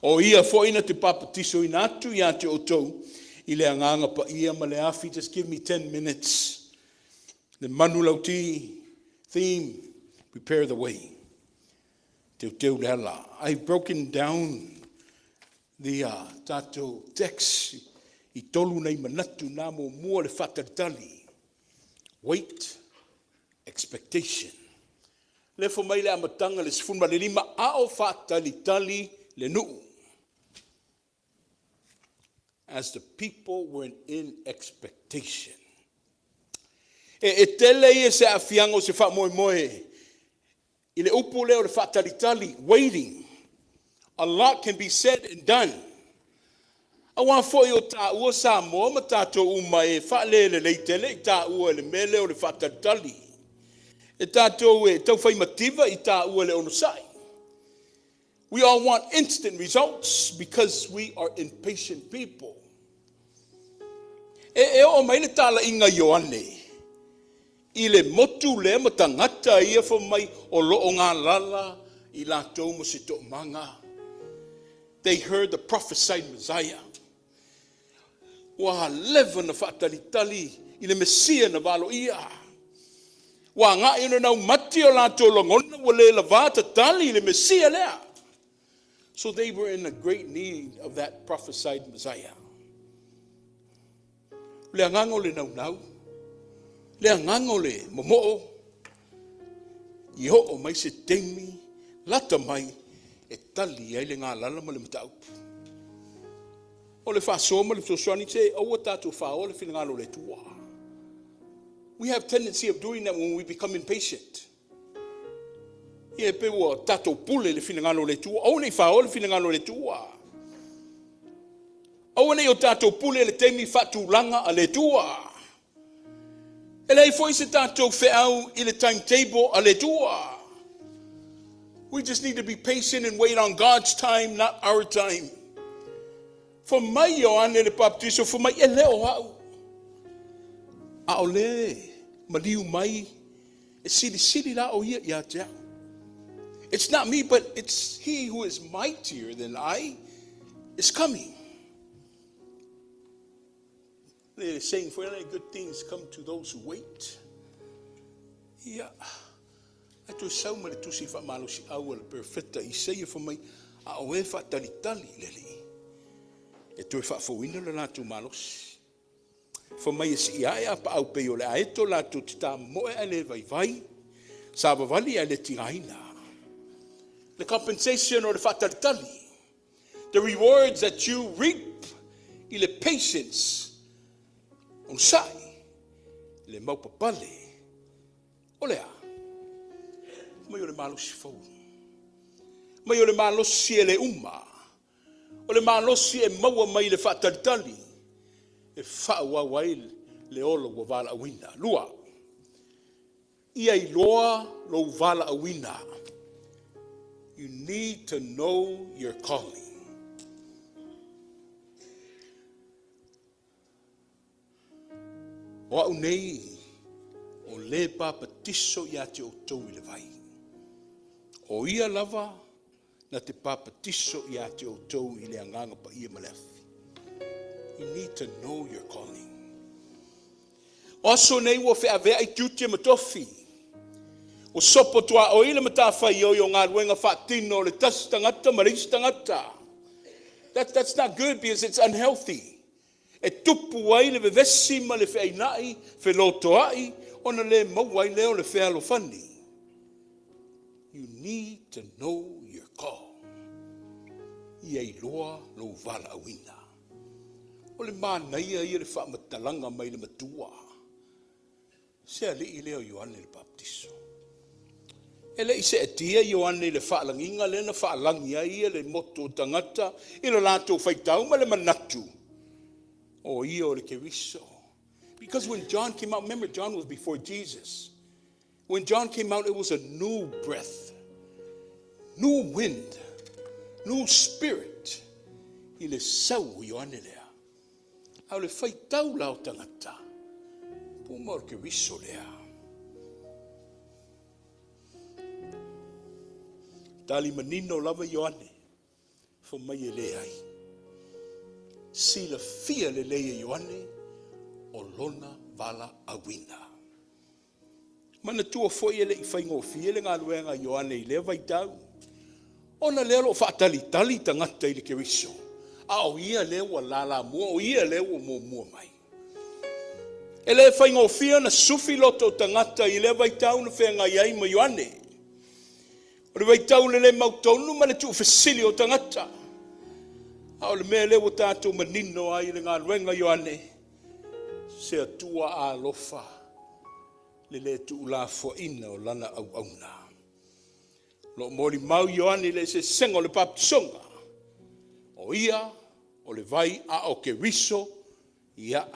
O ia foi na te papatisoina atu ia te outou i le Agaga Paia ma le afi. Just give me 10 minutes. Le manulauti, theme, prepare the way. Teuteu le ala. I've broken down the tatou text i tolu nei manatu na muamua le faatalitali. Wait, expectation. Le fo mai le amataga le 15 a o faatalitali le nuu. As the people were in expectation. E tele ia se aafiaga o se faamoemoe i le upu lea o le faatalitali, waiting. A lot can be said and done. Aua foi o taua Samoa ma tatou uma e faalelelei tele i taua i le mea lea o le faatalitali. E tatou e taufai mativa i taua i le onosai. We all want instant results because we are impatient people. E oo mai le talaiga Ioane i le motu lea ma tagata ia fai mai o lo o galala i latou mo se toomaga. They heard the prophesied Messiah. Ua leva na faatalitali i le Mesia na valoia. Ua agai ona naumati o latou lagona ua le lavā tatali i le Mesia lea. So they were in a great need of that prophesied Messiah. Le agaga o le naunau, le agaga o le momoo, i oo mai se taimi lata mai e tali ai le galala ma le mataupu. O le faasoa ma le fesoasoani, se aua tatou faoa le finagalo o le Atua. We have tendency of doing that when we become impatient. Ia, e pei ua tatou pule i le finagalo o le Atua. Aua ne i faoa le finagalo o le Atua. Aua ne i o tatou pule i le taimi faatulaga a le Atua. E leai foi se tatou feau i le timetable a le Atua. We just need to be patient and wait on God's time, not our time. Fai mai Ioane le Papatiso, fai mai, e le o au. A o le maliu mai, e silisili la o ia ia te au. It's not me, but it's he who is mightier than I is coming. They're saying, for any good things come to those who wait. Ia, ae toe sau ma le tusi faamalosiau a le perofeta Isaia fai mai, a o e faatalitali i le Alii, e toe faafouina le latou malosi. Fai mai e sii ae apaau pei o le aeto latou te tamomoe ae le vaivai, savavali ae le tigaina. The compensation o le faatalitali, the rewards that you reap i le patience, onosai, le maupapale, o le a? Mai o le malosi fou. Mai o le malosi e le uma. O le malosi e maua mai le faatalitali e faaauau ai le ola ua valaauina. Lua, ia iloa lou valaauina. You need to know your calling. O au nei, o le papatiso ia te outou i le vai. O ia lava na te papatiso ia te outou i le Agaga Paia ma le afi. You need to know your calling. O aso nei ua feaveai tiute ma tofi. Ua sopo tuaoi le matafaioi o galuega faatino o le tasi tagata ma le isi tagata. That's not good because it's unhealthy. E tupu ai le vevesi ma le feainai, felotoai, ona le maua ai lea o le fealofani. You need to know your call. Ia iloa lou valaauina. O le manaia ia le faamatalaga mai le matua. Se alii lea o Ioane le Papatiso. E le i seetia Ioane i le faalagiga lea na faalagi ai ia le motu o tagata i le latou faitau ma le manatu o ia o le Keriso. Because when John came out, remember John was before Jesus. When John came out, it was a new breath, new wind, new spirit i le sau o Ioane lea. A o le faitau la o tagata, puma o le Keriso lea. Tali manino lava Ioane, fai mai e leai. Silafia lelei e Ioane o lona valaauina. Manatua foi e le i faigofie le galuega a Ioane i lea vaitau. Ona lea o lo o faatalitali tagata i le Keriso, a o ia lea ua lalamua, o ia lea ua muamua mai. E le faigofie ona sufi loto o tagata i lea vaitau na feagai ai ma Ioane. O le vaitau le le mautonu ma le tuufesili o tagata. A o le mea lea ua tatou manino ai i le galuega Ioane, se Atua alofa le le tuulafoaina o lana auauna. Lo o molimau Ioane i le eseesega o le papatisoga. O ia, o le vai, a o Keriso, ia,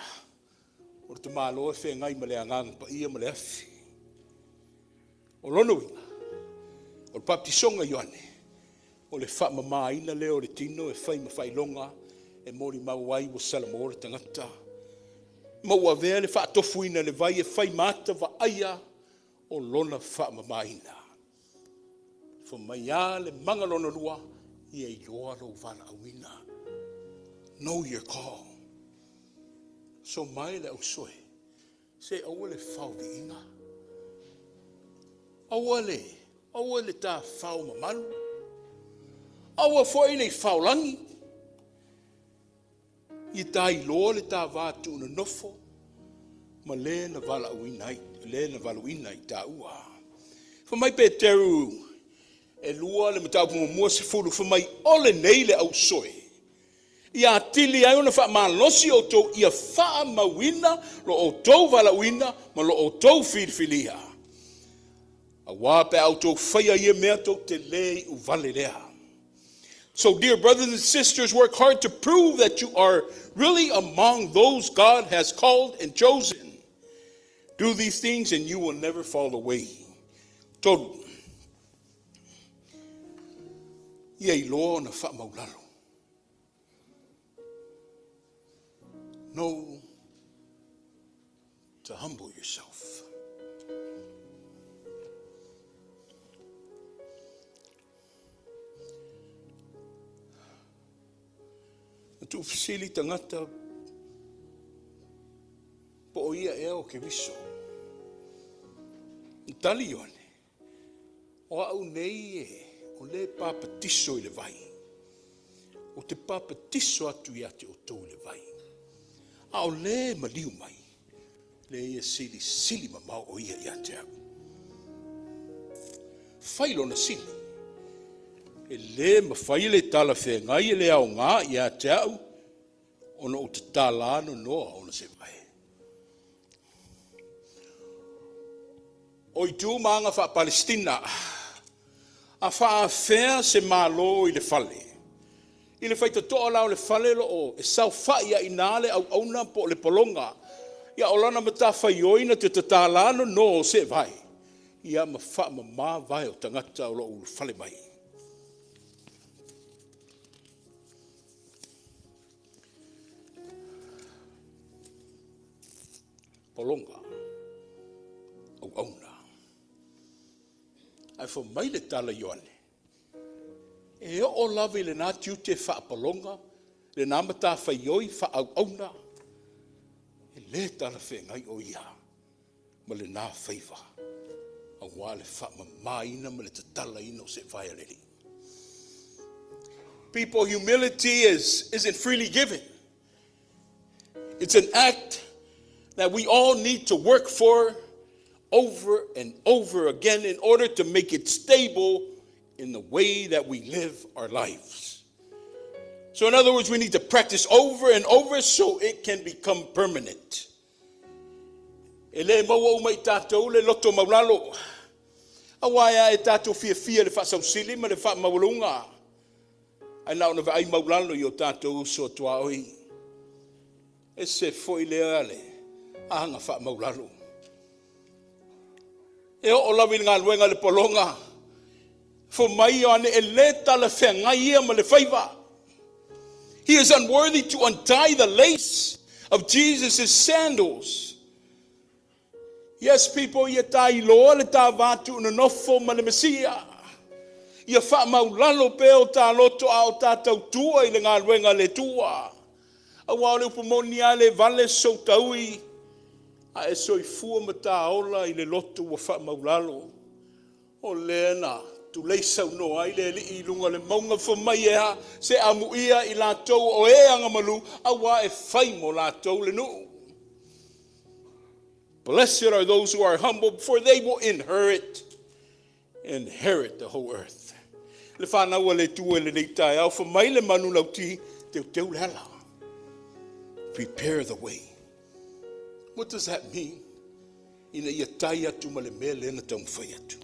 o le tamaloa e feagai ma le Agaga Paia ma le afi. O lona uiga, o le papatisoga Ioane, o le faamamaina lea o le tino e fai ma faailoga e molimau ai ua salamo le tagata. Ma ua avea le faatofuina i le vai e fai ma ata vaaia o lona faamamaina. Fai mai a le maga lona lua, ia iloa lou valaauina. Know your call. So mai le ausoe, se aua le faoviiga. Aua le, aua le tafao mamalu. Aua foi ne i faolagi. Ia ta iloa le ta va tuunonofo ma le na valaauina ai, le na valaauina i taua. Fai mai Peteru e lua le mataupu muamua 10, fai mai, o lenei le ausoe. Ia atili ai ona faamalosi outou ia faamauina lo outou valaauina ma lo outou filifilia. Aua pe a outou faia ia mea tou te le iu vale lea. So, dear brothers and sisters, work hard to prove that you are really among those God has called and chosen. Do these things and you will never fall away. Tolu. Ia iloa ona faamaulalo. Know to humble yourself. Na tuufesili tagata po o ia ea o Keriso. Na tali Ioane, O au nei e o le papatiso i le vai. Ou te papatiso atu ia te outou i le vai. A o le maliu mai, le ia silisili mamao o ia ia te au. Fai lona sili. E le mafai le talafeagai e le aoga ia te au ona ou tatala nonoa ona seevae. O itu ma aga faa-Palesitina, a faaafea se Malo i le fale. I le faitotoa la o le fale o lo o e saofai ai i ina le auauna po o le pologa. Ia o lana matafaioi na te tatala nono o seevae, ia ma faamama vae o tagata o lo o ulufale mai. Pologa, auauna. Ae fai mai le tala a Ioane, e oo lava i lena tiute faapologa, lena matafaioi faaauauna, e le talafeagai o ia ma lena faiva, aua le faamamaina ma le tatalaina o seevae a le Alii. People, humility isn't freely given. It's an act that we all need to work for over and over again in order to make it stable in the way that we live our lives. So, in other words, we need to practice over and over so it can become permanent. E le maua uma i tatou le loto maulalo. Aua e a e tatou fiafia le faasausili ma le faamaualuga. Ae na ona vaai maulalo i o tatou uso tuaoi. Ese foi lea le aga faamaulalo. E oo lava i le galuega a le pologa, fai mai Ioane e le talafeagai ia ma le faiva. He is unworthy to untie the lace of Jesus' sandals. Yes, people, ia ta iloa le ta va tuunonofo ma le Mesia. Ia faamaulalo pea o ta loto a o ta tautua i le galuega a le Atua. Aua o le upu moni lava, e le vale sou taui, a e soifua ma ta ola i le loto ua faamaulalo. O lea na tulei saunoa ai le Alii i luga o le mauga, fai mai e a, se amuia i latou o e agamalu, aua e fai mo latou le nuu. Blessed are those who are humble, for they will inherit the whole earth. Le whanau a le Atua i lenei taeao, fai mai le manu lauti, teuteu le ala. Prepare the way. What does that mean? Ina ia tai atu ma le mea lea na taumafai atu.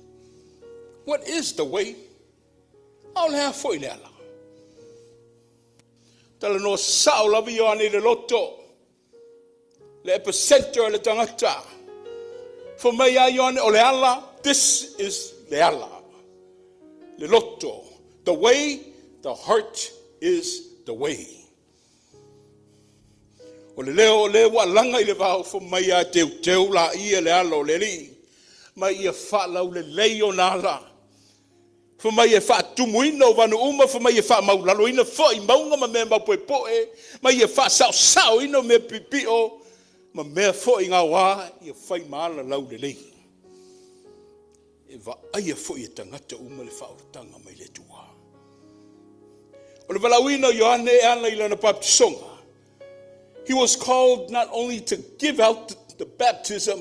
What is the way? A o le a foi le ala? Talanoa sao lava Ioane i le loto, le epicenter o le tagata. Fai mai a Ioane o le ala, this is le ala. Le loto. The way, the heart is the way. O le leo o le ua alaga i le vao, fai mai a teuteu la ia le ala o le Alii. Ma ia faalaulelei ona ala. Fai mai e faatumuina o vanu uma, fai mai e faamaulaloina foi mauga ma mea maupoepoe, ma ia faasaosaoina o mea pipio, ma mea foi gaoa, ia fai ma ala laulelei. E vaaia foi e tagata uma le faaolataga mai le Atua. O le valaauina o Ioane e ala i lana baptisoga. He was called not only to give out the baptism,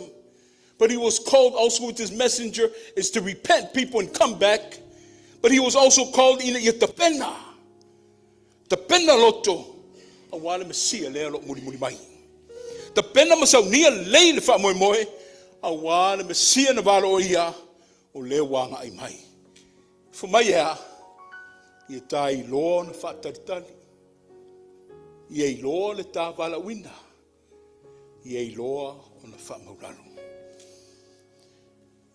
but he was called also with his messenger is to repent people and come back. But he was also called ina ia tapena. Tapena loto. Aua le Mesia lea o lo o mulimuli mai. Tapena ma saunia lelei le faamoemoe, aua le Mesia na valoia, o lea ua agai mai. Fai mai e a? Ia ta iloa ona faatalitali, ia iloa le ta valaauina, ia iloa ona faamaulalo.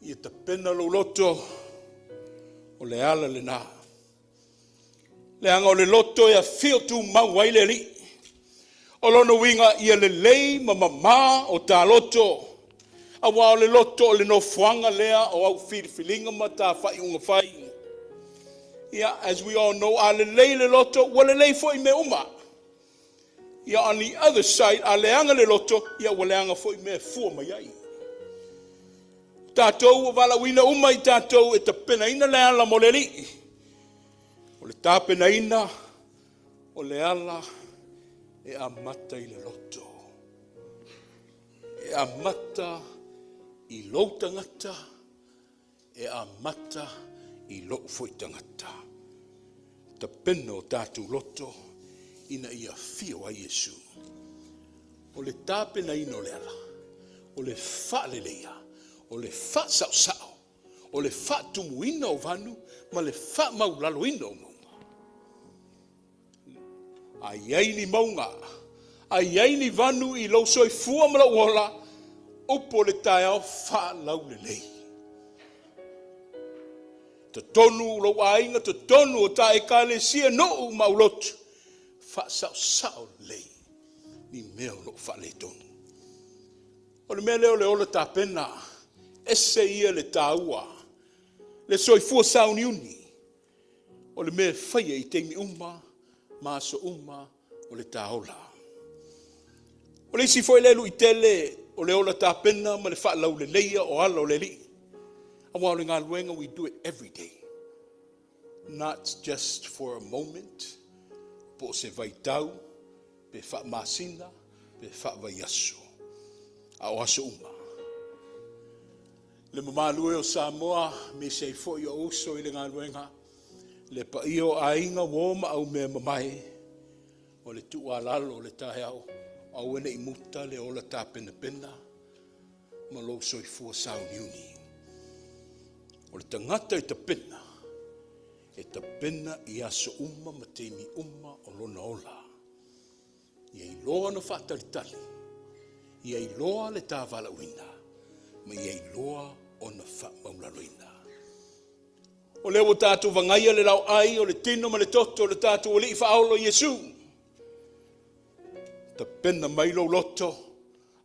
Ia tapena lou loto, o le ala lena. Leaga o le loto e afio tumau ai le Alii. O lona uiga, ia lelei ma mama o ta loto, aua o le loto o le nofoaga lea o au filifiliga ma ta faaiuga fai. Ia, as we all know, a lelei le loto, ua lelei foi mea uma. Ia, on the other side, a leaga le loto, ia ua leaga foi mea e fua mai ai. Tatou ua valaauina uma i tatou e tapenaina le ala mo le Alii. O le tapenaina o le ala e amata i le loto. E amata i lou tagata, e amata i lou foi tagata. Tapena o tatou loto ina ia afio ai Iesu. O le tapenaina o le ala, o le faaleleia, o le faasaosao, o le faatumuina o vanu ma le faamaulaloina o mauga. A i ai ni mauga, a i ai ni vanu i lou soifua ma lou ola, upu o le taeao, faalaulelei. Totonu lou aiga, totonu o ta ekalesia, nuu ma aulotu, faasaosao lelei ni mea o lo o faaletonu. O le mea lea o le ola tapena, ese ia le taua, le soifua sauniuni, o le mea e faia i taimi uma ma aso uma o le ta ola. O le isi foi lea luitele o le ola tapena ma le faalauleleia o ala o le Alii, aua o le galuega, we do it every day, not just for a moment, po o se vaitau, pe faamasina, pe faavaiaso, a o aso uma. Le mamalu e o Samoa, aemaise ai foi o uso i le galuega, le paia o aiga, uo ma aumeamamae, o le tuualalo o le taeao, aua ne i muta le ola tapenapena ma lou soifua sauniuni. O le tagata e tapena, e tapena i aso uma ma taimi uma o lona ola. Ia iloa ona faatalitali, ia iloa le ta valaauina, ma ia iloa ona faamaulaloina. O lea ua tatou vagaia le laoai o le tino ma le toto o le tatou Alii Faaola Iesu. Tapena mai lou loto,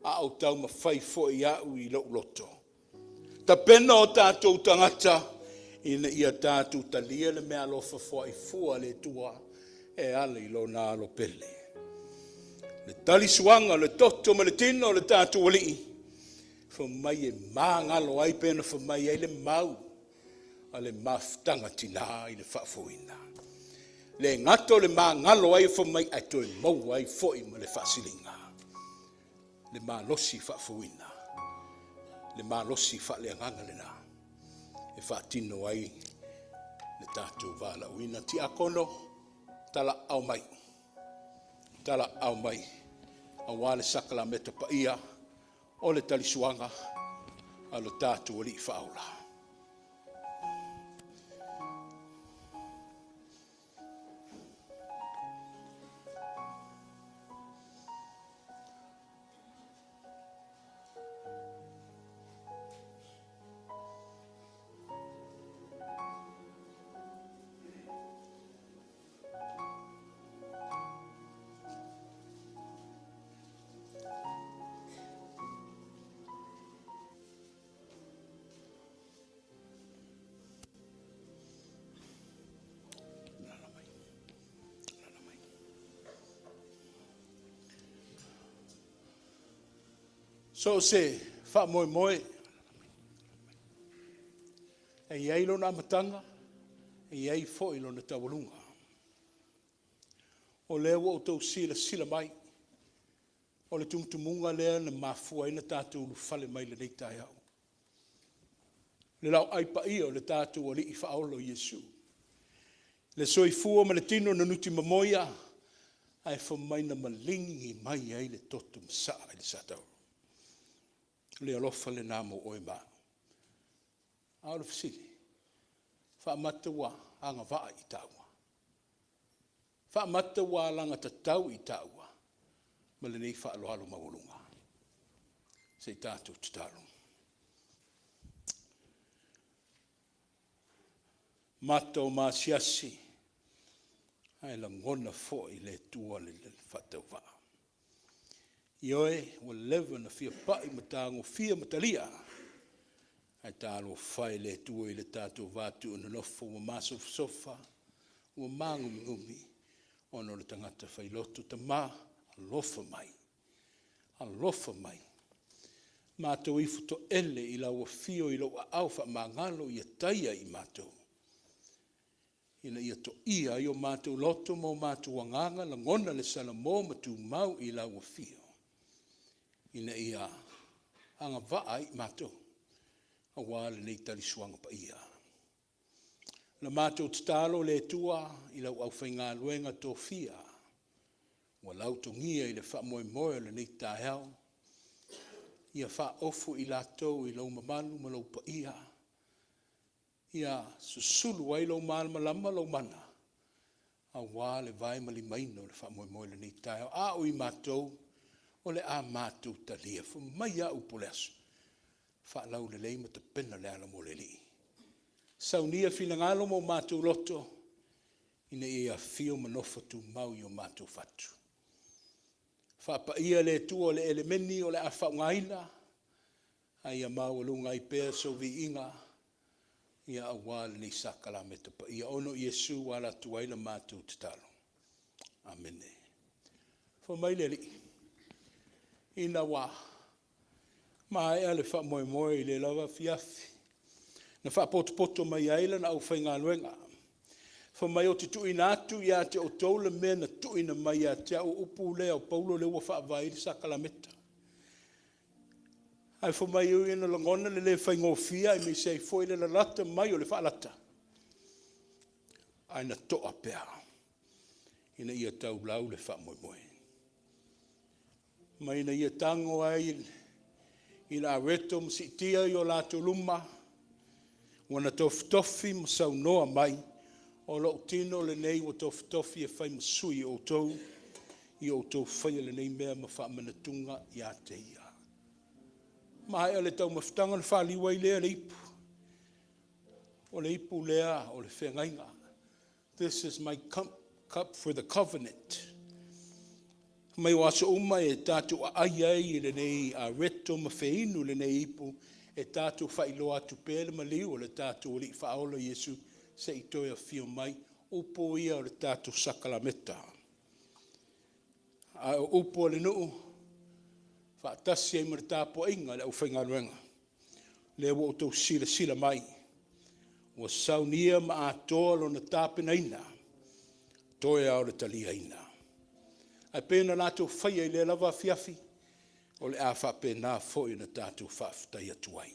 a o taumafai foi au i lou loto. Tapena o tatou tagata ina ia tatou talia le meaalofa foai fua a le Atua e ala i lona alo pele. Le talisuaga, le toto ma le tino o le tatou Alii, fai mai e magalo ai pe na fai mai ai le mau a le mafutaga tinā i le faafouina. Le gata o le magalo ai, fai mai ae toe maua ai foi ma le faasiliga. Le malosi faafouina, le malosi faaleagaga lena e faatino ai le tatou valaauina. Tiakono, talaau mai, talaau mai, aua le sakalameta paia o le talisuaga a lo tatou Alii Faaola. So o se faamoemoe e i ai lona amataga, e i ai foi lona taualuga. O lea ua outou silasila mai, o le tumutumuga lea na mafua ai ona tatou ulufale mai i lenei taeao. Le laoai paia o le tatou Alii Faaola o Iesu, le soifua ma le tino na nutimamoia, Ae fai mai na maligi mai ai le toto masaa i le satauro. O le alofa lena mo oe ma au. A o le fesili, faamata ua agavaa i taua? Faamata ua alagatatau i taua ma lenei faaaloalo maualuga? Se i tatou tatalo. Mata o maasiasi ae lagona foi le Atua le faatauvaa. Ioe, ua leva ona fia pai ma tagofia ma talia, ae talofa e le Atua i le tatou va tuunonofo ua masofasofa, ua magumigumi ona o le tagata failoto. Tama, alofa mai, alofa mai, matou ifo toele i lau afio i lou Aao faamagalo ia taia i matou, ina ia toia ai o matou loto ma o matou agaga, lagona le salamo ma tumau i lau afio, ina ia agavaa ai i matou aua lenei tausuaga paia. O le matou tatalo le Atua i lau aufaigaluega tofia ua lautogia i le faamoemoe o lenei taeao, ia faaofu i latou i lou mamalu ma lou paia, ia susulu ai lou malamalama ma lou mana aua le vaemalimaina o le faamoemoe i lenei taeao. A o i matou, o le a matou talia. Fai mai lava upu o le aso, faalaulelei ma tapena le ala mo le Alii. Saunia finagalo ma o matou loto ina ia afio ma nofo tumau i o matou fatu. Faapaia le Atua i le elemeni o le a faaaogaina, a ia maualuga ai pea sou viiga aua lenei sakalameta paia. Ona o Iesu ua ala atu ai la matou tatalo. Amene. Fai mai le Alii, ina ua maea le faamoemoe i lea lava afiafi, na faapotopoto mai ai lana aufaigaluega, fai mai, ou te tuuina atu ia te outou le mea na tuuina mai ia te au. O upu lea o Paulo lea ua faavae ai le sakalameta. Ae fai mai e ui ina lagona le le faigofie aemaise ai foi le lalata mai o le faalata, ae na to'a pea ina ia taulau le faamoemoe, ma ina ia tago ai i le areto ma siitia i o latou luma, ua na tofitofi ma saunoa mai, o lou tino lenei ua tofitofi e fai ma sui o outou, ia outou faia lenei mea ma faamanatuga ia te ia. Maea le taumafataga ona faliu ai lea o le ipu. O le ipu lea o le feagaiga. This is my cup for the covenant. Mai o aso uma e tatou aai ai i lenei areto ma feinu lenei ipu, e tatou faailoa atu pea le maliu o le tatou Alii Faaola Iesu se i toe afio mai. Upu ia o le tatou sakalameta. A o upu a le nuu, faatasi ai ma le tapuaiga a le aufaigaluega, lea ua outou silasila mai, ua saunia ma atoa lona tapenaina, toe lava o le taliaina. Ae pei ona latou faia i lea lava afiafi, o le a faapena foi ona tatou faafetai atu ai.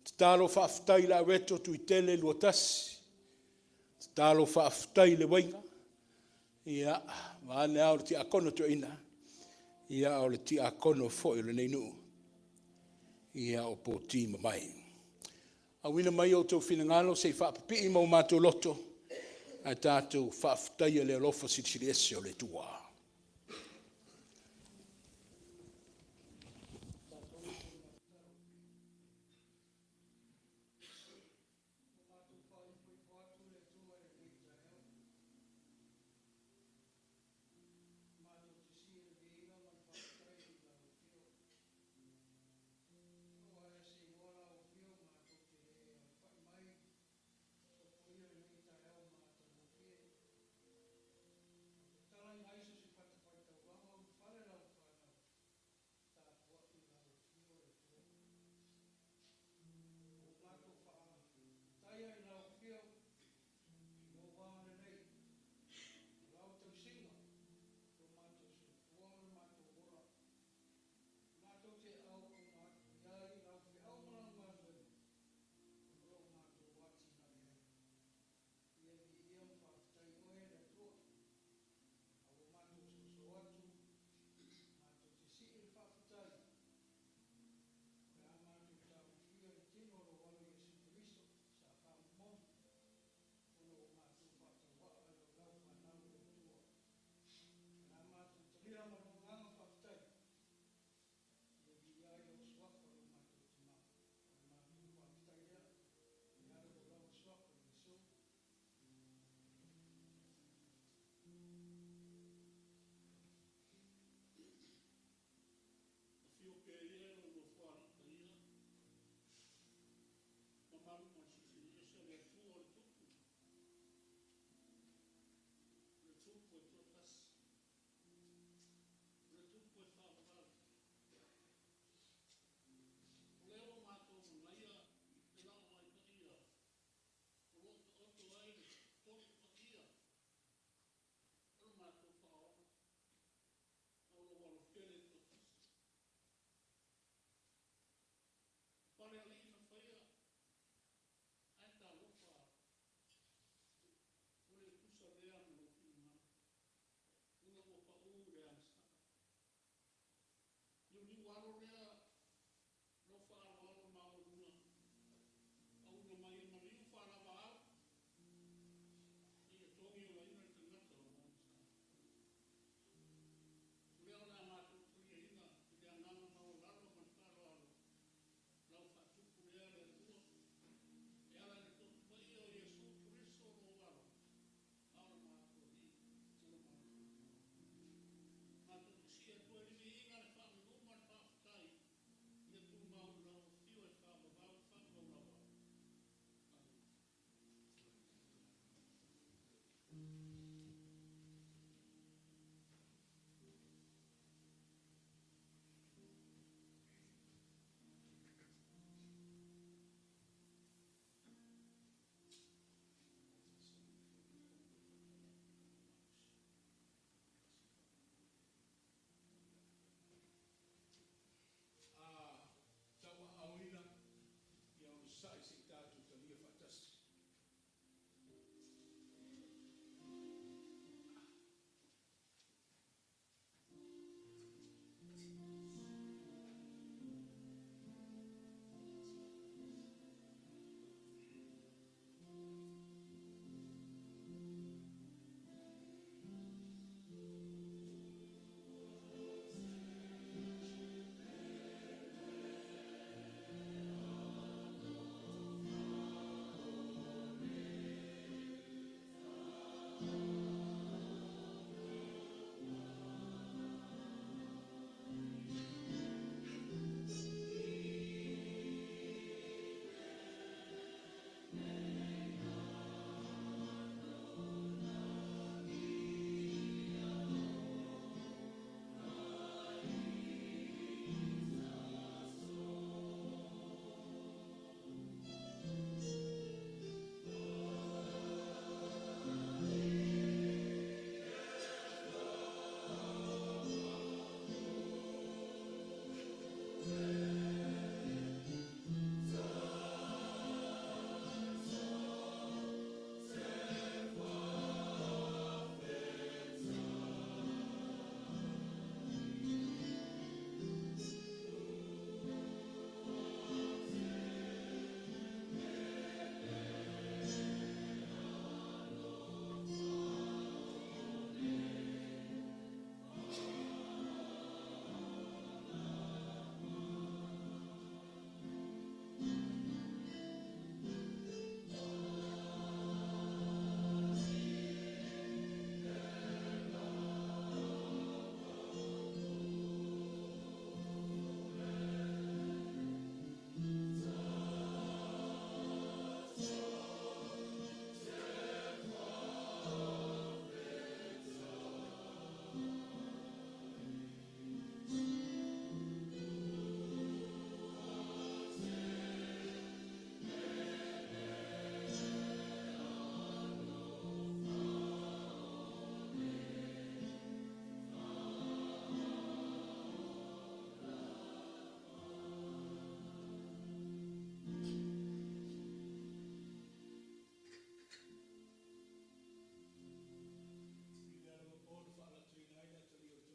Tatalo faafetai i le areto Tuitele 21, tatalo faafetai i le uaiga, ia, vaeane lava o le tiakono toeaina, a o le tiakono foi o lenei nuu, ia o Poti Mamae. Auina mai outou finagalo se i faapipii ma o matou loto ae tatou faafetaia le alofa silisili ese o le Atua.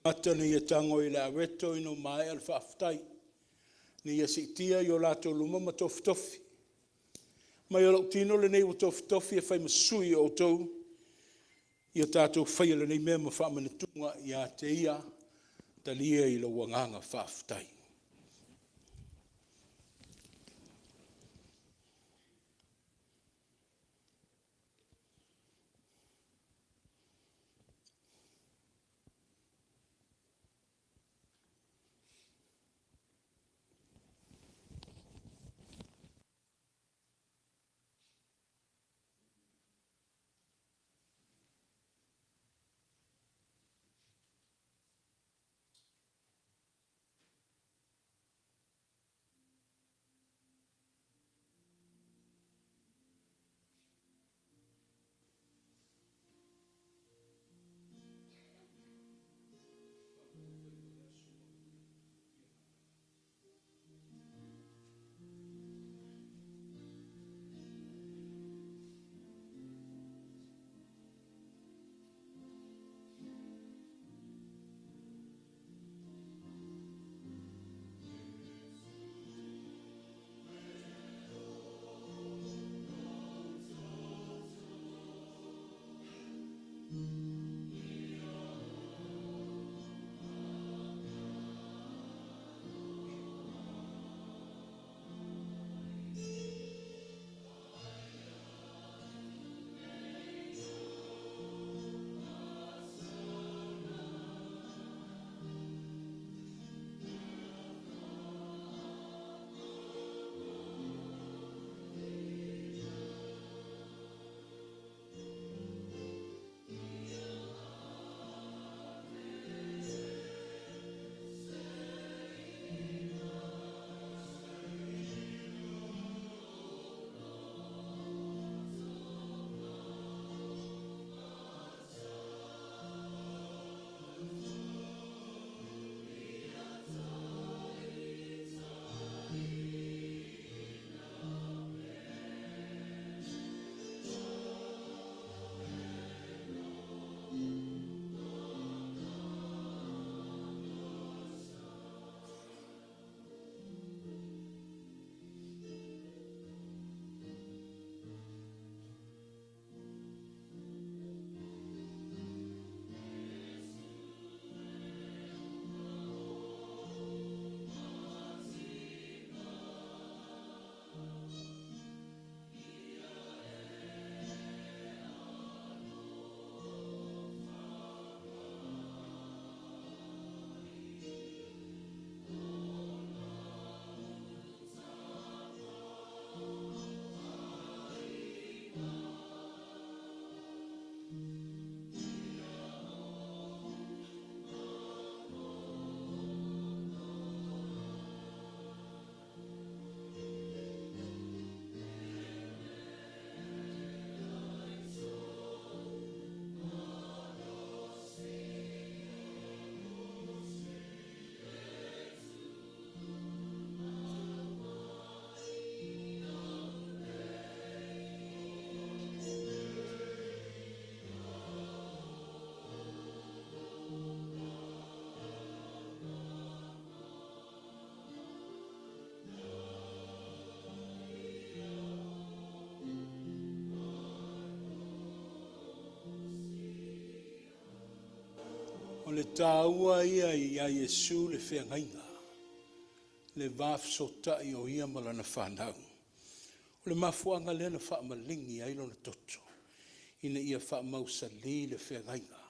Ata ina ia tago i le aweto ina ua maea le faafetai, ina ia siitia i o latou luma ma tofitofi. Mai o lou tino lenei ua tofitofi e fai ma sui o outou, ia tatou faia lenei mea ma faamanatuga ia te ia, talia i lou agaga faafetai. O le taua ia ia Iesu le feagaiga, le va fesootai o ia ma lana fanau. O le mafuaaga lea na faamaligi ai lona toto, ina ia faamausali le feagaiga.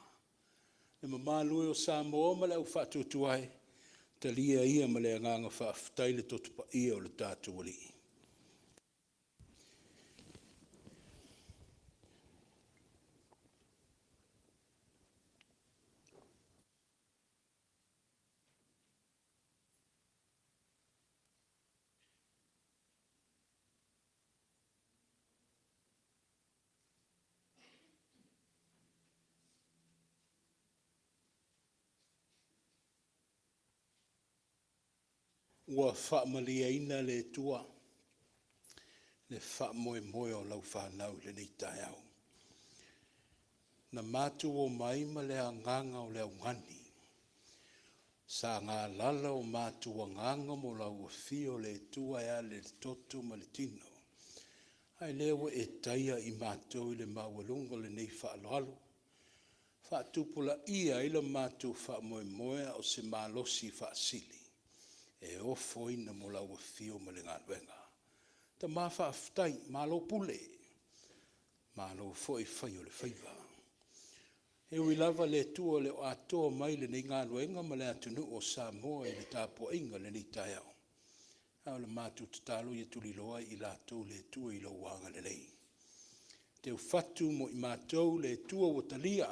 Le mamalu e o Samoa ma le au faatuatua e, talia ia ma le agaga faafetai le Toto Paia o le tatou Alii. Ua faamalieina le Atua le faamoemoe o lau fanau i lenei taeao. Na matou omai ma le agaga o le augani. Sa galala o matou agaga mo lau afio le Atua e ala i le toto ma le tino, ae lea ua e taia i matou i le maualuga o lenei faaaloalo, faatupulaia ai lo matou faamoemoe a o se malosi faasili e ofoina mo lau afio ma le galuega. Tama faafetai, malo pule, malo foi fai o le faiva. E ui lava le Atua e le o atoa mai lenei galuega ma le atunuu o Samoa i le tapuaiga i lenei taeao, a o le matou tatalo ia tuliloa i latou e le Atua i lou agalelei. Teufatu mo i matou le Atua ua talia,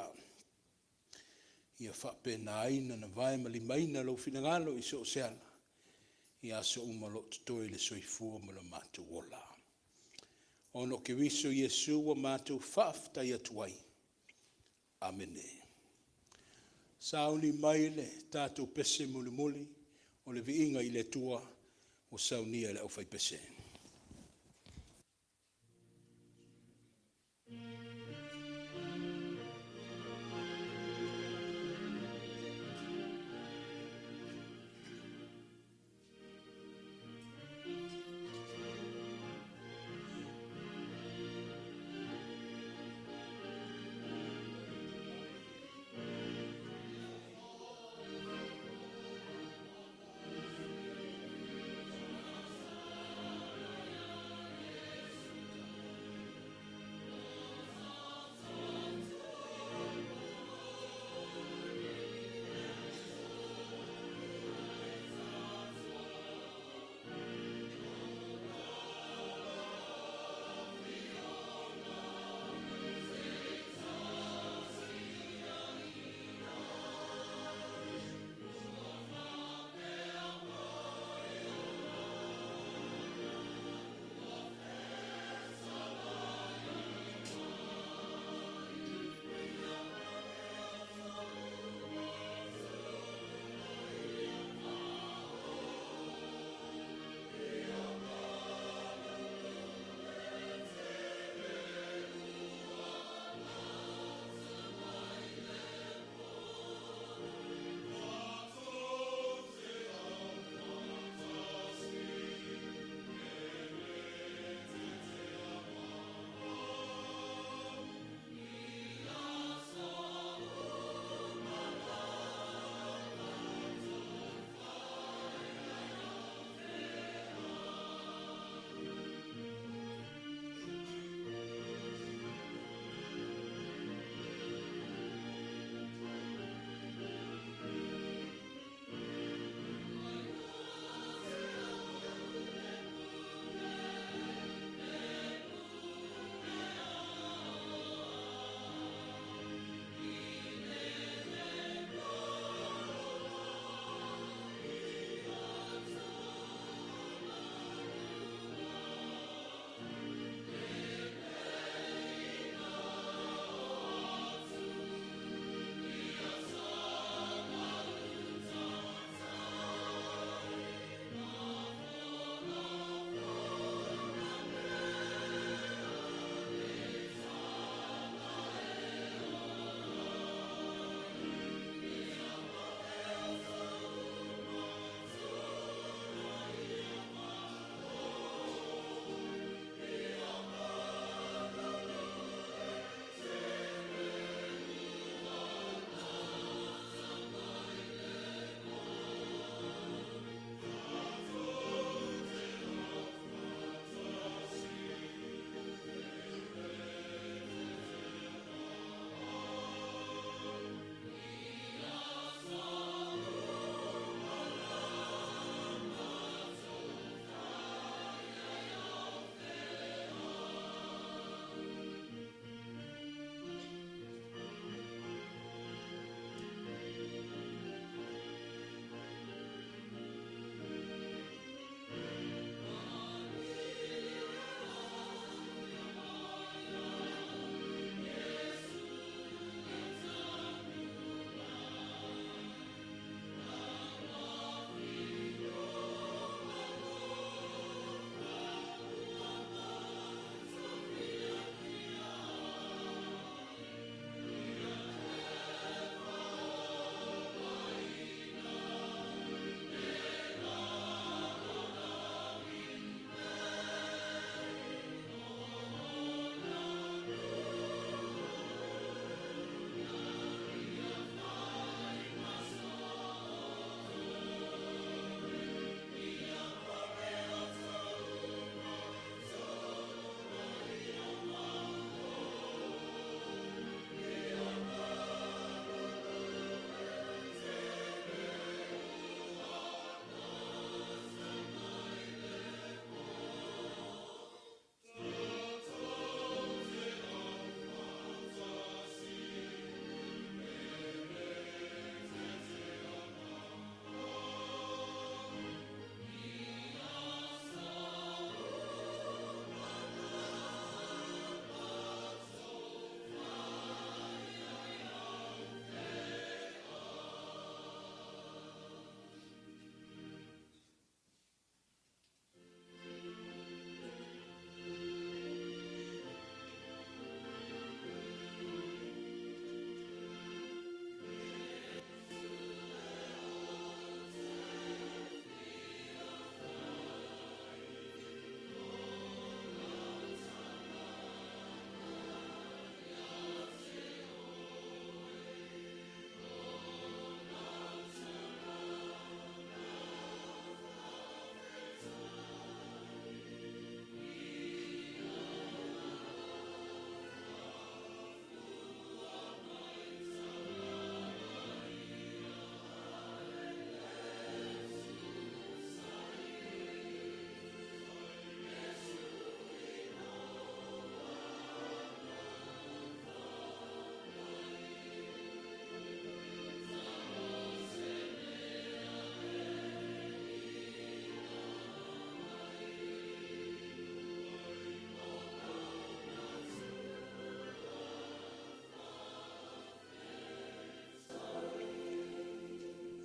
ia faapena ai ona navae ma limaina lou finagalo i so o se ala i aso uma o lo o totoe i le soifua ma lo matou ola. Ona o Keriso Iesu ua matou faafetai atu ai. Amene. Sauni mai le tatou pese mulimuli o le Viiga i le Atua ua saunia e le aufaipese.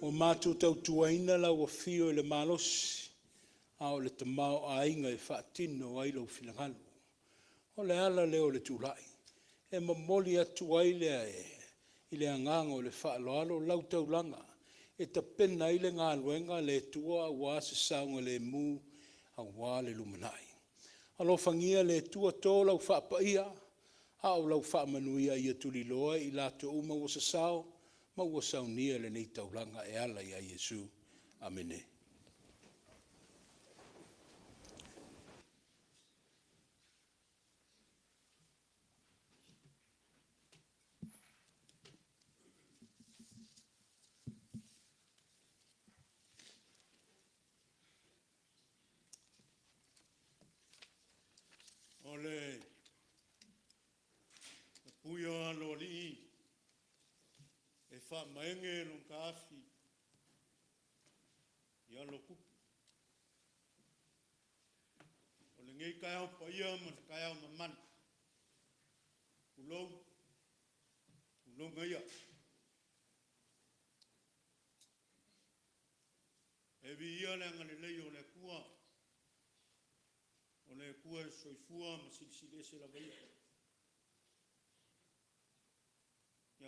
Ua matou tautuaina lau afio i le malosi a o le tamaoaiga e faatino ai lou finagalo. O le ala lea o le tulai e momoli atu ai i le agaga o le faaaloalo lau taulaga e tapena ai le galuega a le Atua aua se saogalemu aua le lumanai. Alofagia le Atua to lau faapaia a o lau faamanuia ia tuliloa i latou uma ua sasao ma ua saunia lenei taulaga e ala ia Iesu. Amene. O le tapui o aloalii e faamaene lona taafi i alo o tupu. O lenei taeao paia ma le taeao mamalu, tulou, tulouna ia. E viia le agalelei o le Atua, o le Atua e soifua ma silisili ese lava Ia,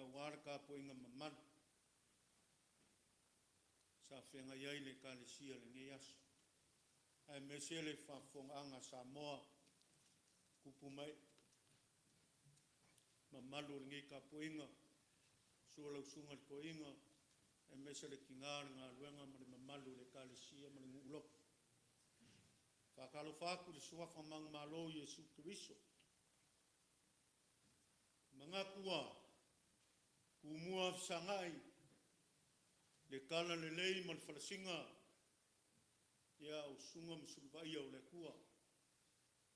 aua le tapuaiga mamalu sa feagai ai le Ekalesia i lenei aso, aemaise le faafofogaaga a Samoa, tupu ma ee, mamalu o lenei tapuaiga, susu lau Susuga i le Toeaina aemaise le tina o le galuega ma le mamalu o le Ekalesia ma le nuu lotu. E faatalofa atu i le Suafa manumalo o Iesu Keriso. E manatu ua tumua fesagai le talalelei ma le falasina o Susuga ma Susu Vaaia o le Atua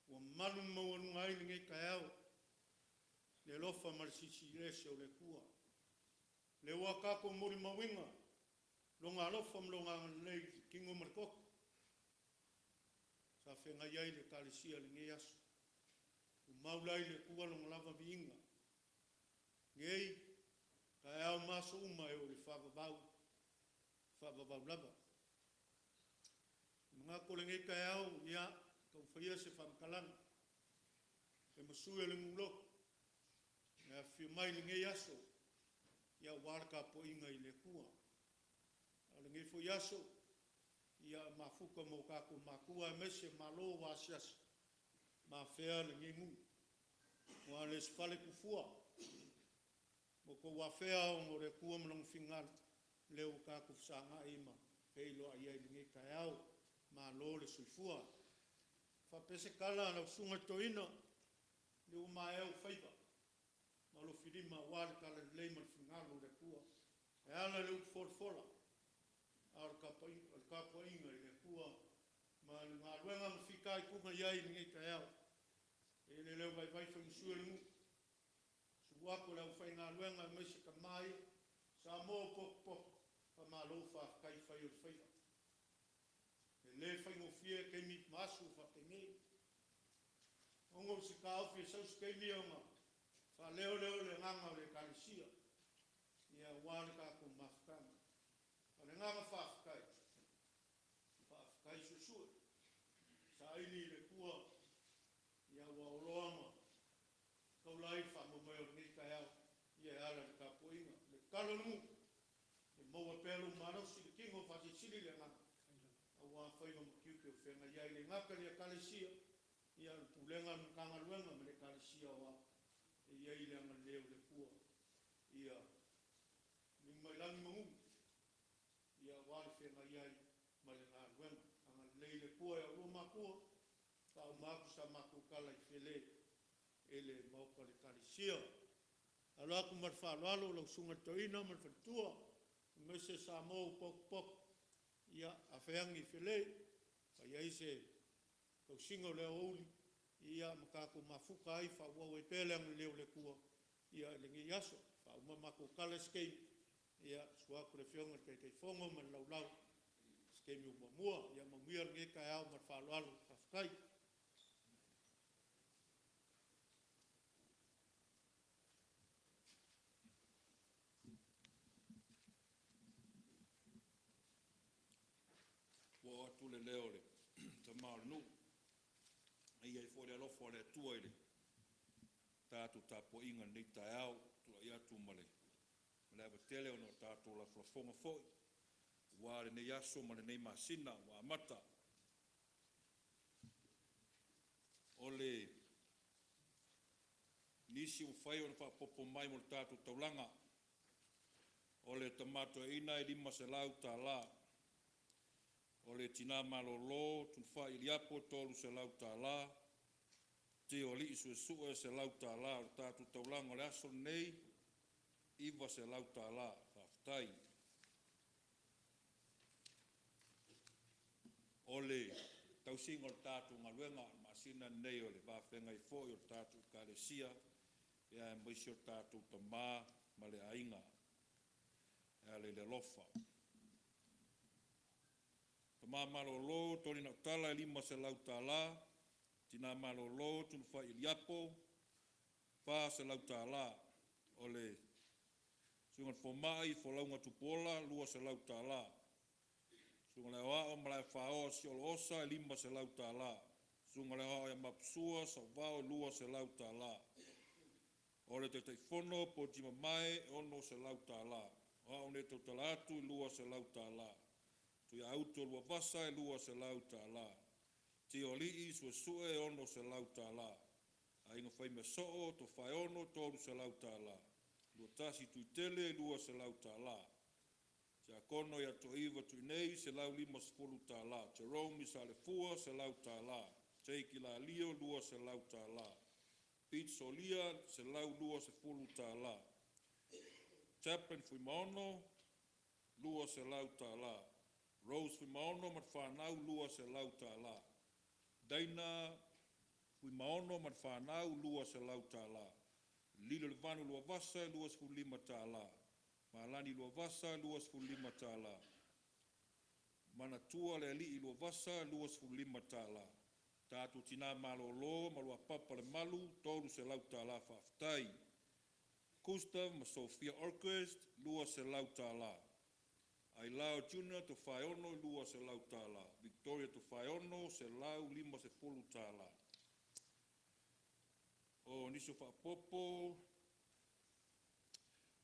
ua malu ma maualuga ai lenei taeao i le alofa ma le Silisili Ese o le Atua. Lea ua tatou molimauina Lona alofa ma Lona agalelei i le tino ma le toto sa feagai ai le Ekalesia i lenei aso. Tumau la i le Atua Lona lava viiga, nei, taeao ma aso uma e oo i le faavavau, faavavau lava. E manatu o lenei taeao, ia, taumafai ia se faamatalaga e ma sui o le nuu lotu e afifio mai i lenei aso aua le tapuaiga i le Atua. A o lenei foi aso, ia mafuta ma o tatou matua aemaise malo ua asiasi ma afea lenei nuu. Ua le o se fale tuafua ua outou afea ona o le Atua ma Lona finagalo lea ua tatou fesagai ma feiloai ai i lenei taeao. Malo le soifua. E faapea se tala lau Susuga i le Toeaina, lea ua maea ou faiva ma alofilima aua le talalelei ma le finagalo o le Atua e ala i le upu folafola, a o le tapuaiga i le Atua ma le galuega na fitaituga i ai i lenei taeao. E i ai le leo vaivai faimasui o le nuu, susu atu o le aufaigaluega aemaise tama ia, Samoa ua potopoto, faamalo faafetai fai o le faiva. E le faigofie taimi ma aso faapenei. Ona o se taofi e sau se taimi ona faaleo lea o le agaga o le Ekalesia aua le tatou mafutaga. A o le agaga faafetai, faafetai suesue, saili i le Atua ua oloa ma taula ai le faamoemoe o lenei taeao e ala i le tapuaiga. O le tatalo a le nuu, ia maua pea lou malosi i le tino, faasilisili le agaga aua faiva ma tiute o feagai ai, e le gata i le Ekalesia, a o le pulega a le Matagaluega ma le Ekalesia Aoao e i ai le agalelei o le Atua ia liliu mai lagi manu aua le feagai ai ma le galuega. Agalelei le Atua i a oulua matua, faauma atu sa matou tala i Fele i le maota o le Ekalesia. Alo atu ma le faaaloalo lau Susuga i le Toeaina ma le faletua, aemaise Samoa ua potopoto, ia afe ane i Fele e fai ai se tausiga o le aoauli ma tatou mafuta ai faaauau ai pea le agalelei o le Atua i lenei aso. Faauma a matou tala i se taimi, susu atu le Afioga i le Taitaifono ma le Laulau i se taimi o muamua. Ia manuia lenei taeao ma le faaaloalo. Faafetai. atu le leo o le tama o le nuu. E i ai foi le alofa o le Atua i le tatou tapuaiga i lenei taeao, tulai atu ma le ava tele ona o tatou lafolafoga foi aua lenei aso ma lenei masina ua amata. O le nisi ua mafai ona faaopoopo mai mo le tatou taulaga, o le tama toeaina e $500. O le tina malolo Tunefai Eliapo e $300. Tio Alii Suesue e $100. O le tatou taulaga o le aso lenei, $900. Faafetai. O le tausiga o le tatou galuega i le masina lenei o le va feagai foi o le tatou Ekalesia aemaise o tatou tama ma le aiga e ala i le alofa. Tama malolo Tony Nautala e $500. Tina malolo Tunefai Eliapo, $400. O le susuga i le fomai Folauga Tupuola, $200. Susuga i le Aoao Malaefaoa Siolo Osa, e $500. Susuga i le Aoao ia Mapusua Sauvao, e $200. O le Taitaifono Poti Mamae, e $600. O au nei e tautala atu, e $200. Tuiauto Luavasa, e $200. Tio Alii Suesue, e $600. Aiga Faimeasoo, Tofaeono, $300. Luatasi Tuitele, $200. Tiakono ia Toiva Tuinei, $150. Jerome Isalefua, $100. Jake Ilalio, $200. Pete Solia, $120. Chaplain Fuimaono, $200. Rose Fuimaono ma le fanau, $200. Daina Fuimaono ma le fanau, $200. Lilo Levanu Luavasa, $25. Malani Luavasa, $25. Manatua le Alii Luavasa, $25. Tatou tina malolo ma Luapapa le Malu, $300. Faafetai. Gustav ma Sophia Orquest, $200. Ailao Junior Tofaeono, $200. Victoria Tofaeono, $150. O nisi o faaopoopo,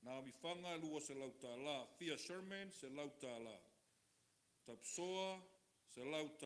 Naomi Faga, $200. Fia Sherman, $100. Tapsoa, $100.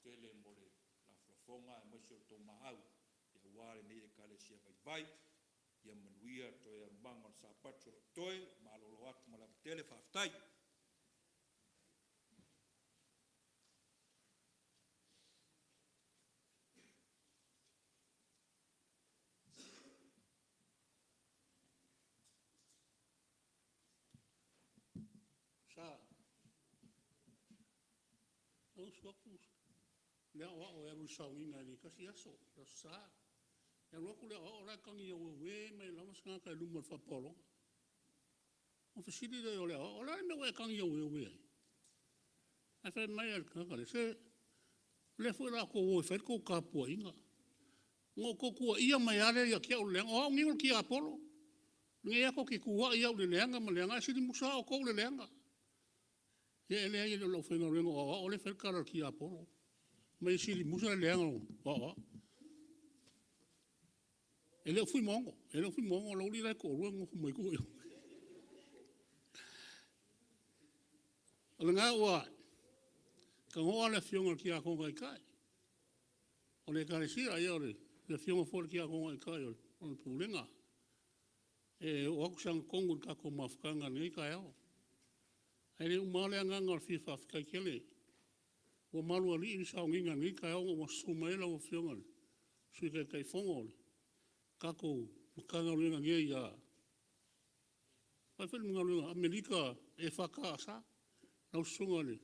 tele mo le lafolafoga aemaise o le tou maau aua lenei Ekalesia vaivai. Ia manuia toe aumaga o le Sapati o lo o totoe. Malolo atu ma le ava tele. Faafetai. Sa ou usu atu le aoao e alu i le sauniga i le tasi aso, le Aso Sa. E alu atu le aoao o la e tagi aueue mai lava se tagata i luma o le foapaloga. Ona fesili lea o le aoao, o le a le mea ua e tagi aueue ai? Ae fai mai le tagata lea, se o lea foi o le a outou o e fai le tou tapuaiga. Ona outou tuuaia mai lava lea ia te au o le leaga. O au nei o le tiapolo, o lenei lava tou te tuuai au i le leaga ma le leaga, ae silimusa lava outou i le leaga. Ia e leai e le o le aufaigaluega o aoao lea e fai le tala a le tiapolo, fai mai e silimusa le leaga o aoao. E le o Fuimaono, e le o Fuimaono, o lou alii la e toalua e nonofo mai tua i o. O lena ua tanoa le Afioga i le Tiakono Taitai o le Ekalesia, ia o le Afioga foi i le Tiakono Taitai o le Pulega. E oo atu se agatonu i le tatou mafutaga i lenei taeao. Ae le uma lava le agaga o le fia faafetai tele, ua malualii le sauniga i lenei taeao ina ua susu mai ai lau Afioga i le Sui Taitaifono o le tatou Matagaluega nei ia, fai foi le Amerika EFKS, lau Susuga i le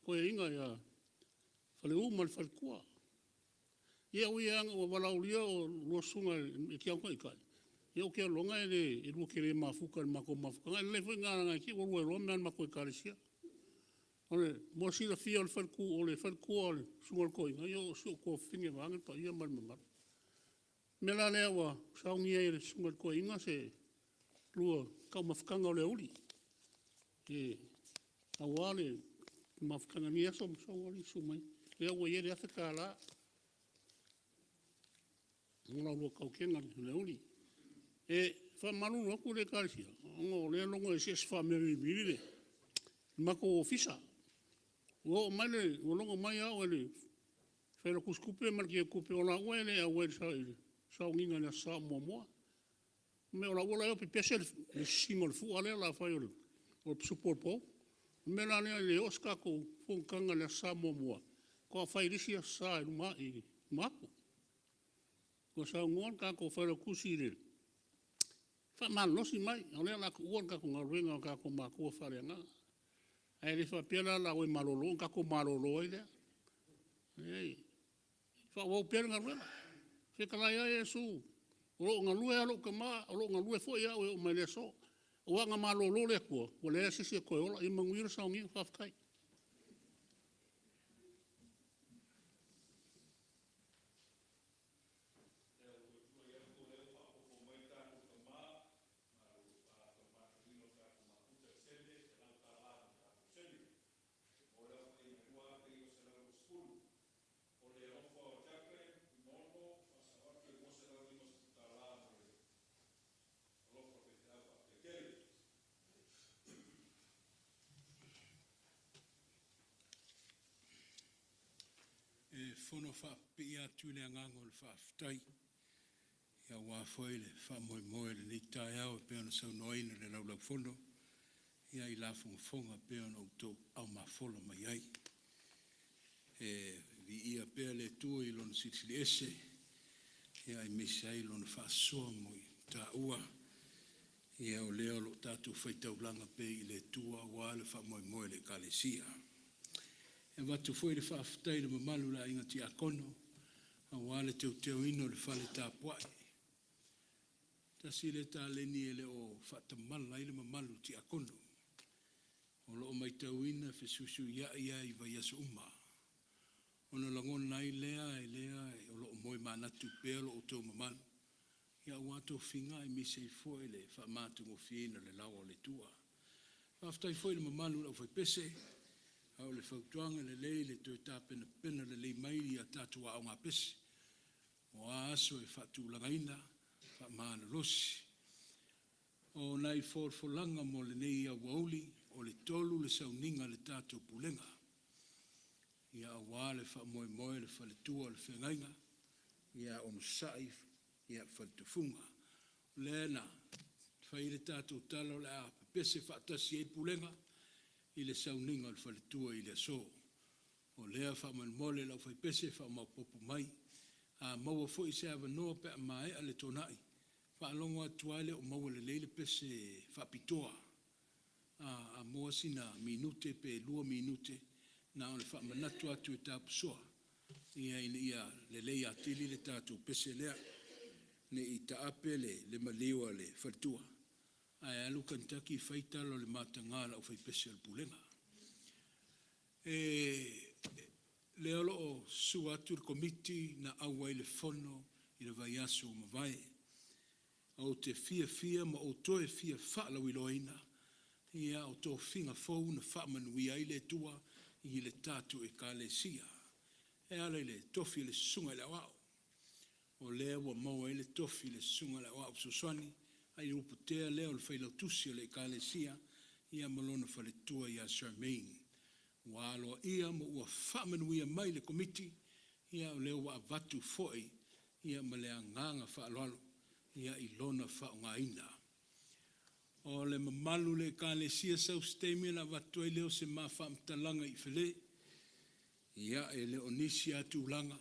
Toeaina ia Faleu ma le faletua. Ia e ui lava ina ua valaaulia o oulua susuga i Tiakono Taitai, ia ou te lagona e lua te le mafuta i le matou mafutaga. Ae lelei foi lena leaga ne i te i ua lua iloa mea a le matou Ekalesia. Mo le silafia, o le faletua o le susuga i le toeaina, ia o si ou tuafafine vaeane le paia ma le mamalu. O le mea la lea ua saunia ai e le susuga i le toeaina se lua taumafataga o le aoauli aua le mafutaga i lenei aso. Sau alii susu mai. Lea ua i ai le $1,000 mo la oulua tautega i le aoauli. E faamalulu atu le Ekalesia, ona o lea e logo eseese faameamimi le matou ofisa. Ua oo mai le, ua logo mai au e le Failautusi Tupe ma le Teutupe o laua e le auai i le sauniga i le Aso Sa muamua. Fai mai o laua la e o pepese le sisina o le fua lea o le a fai o le Super Bowl. O le mea la lea e le oo se tatou fonotaga i le Aso Sa muamua, faatoa fai i le isi Aso Sa i luma atu. Ua saunoa le tatou Failautusi e faamalolosi mai, o lea o le a tuua le tatou galuega o tatou matua faaleagaga. Ae le faapea la o le a o e malolo ona tatou malolo ai lea. Leai, faaauau pea le galuega. Fetalai lava Iesu, o lo o galue lava lou Tama, o lo o galue foi au e oo mai le aso. Aua ana malolo le Atua, ua leai lava se isi e toe ola. Ia manuia le sauniga, faafetai. Ia, ua toe tulai atu o lea ua faaopoopo mai tatou tama, tama toeaina o tatou mafuta i sene, $100 mo tatou sene mo le aofaiga e $2,920. O le alofa o Jacqueline Fuimaono, faasao atu e $250 mo le alofa o le faifeau. Faafetai tele. E fono faapipii atu i le agaga o le faafetai aua foi le faamoemoe i lenei taeao e pei ona saunoaina i le Laulau-a-Fono i lafogafoga e pei ona outou aumafola mai ai. E viia pea le Atua i Lona Silisili Ese aemaise ai Lona faasoa mo i taua, o lea o lo o tatou faitaulaga pea i le Atua aua le faamoemoe o le Ekalesia. E avatu foi le faafetai i le mamalu o le aiga Tiakono aua le teuteuina o le fale tapuai. Tasi lea taleni e le o faatamala ai le mamalu o Tiakono. O lo o matauina e fesuisuiai lava i vaiaso uma, ona lagona ai lea o lo o moemanatu pea lo outou mamalu aua tofiga aemaise ai foi le faamatagofieina o le laoa o le Atua. Faafetai foi i le mamalu o le aufaipese, a o le fautuaga, e lelei le toe tapenapena lelei mai i a tatou aoga pese, o a aso e faatulagaina, faamalolosi. O nai folafolaga mo lenei aoauli, o le 3 le sauniga a le tatou Pulega. ia aua le faamoemoe o le faletua o le feagaiga ia Onosai ia Faletufuga. O lea na fai le tatou tala o le a pepese faatasi ai le pulega i le sauniga o le faletua i le aso. O lea faamolemole le aufaipese faamaopoopo mai. A maua foi se avanoa pe a maea le toonai, faalogo atu lava e le o maua lelei le pese faapitoa. A maua sina minute pe 2 minute na o le faamanatu atu e tapusoa ina ia lelei atili le tatou pese lea, ne i taape le maliu a le faletua ae alu Kentucky fai tala o le mataga a le aufaipese o le pulega. E lea o lo o susu atu le Komiti na auai i le fono i le vaiaso ua mavae. Ou te fiafia ma ou toe fia faalauiloaina o tofiga fou na faamanuia ai le Atua i le tatou Ekalesia e ala i le tofi o le Susuga i le Aoao. O lea ua maua ai le tofi i le Susuga i le Aoao Fesoasoani Aiolupotea lea o le Failautusi o le Ekalesia ma lona faletua ia Charmaine. Ua aloaia ma ua faamanuia mai le Komiti, o lea ua avatu foi ma le agaga faaaloalo i lona faaaogaina. O le mamalu o le Ekalesia sau se taimi ona avatu ai lea o se ma faamatalaga i Fale. Ia, e le o nisi lava tulaga,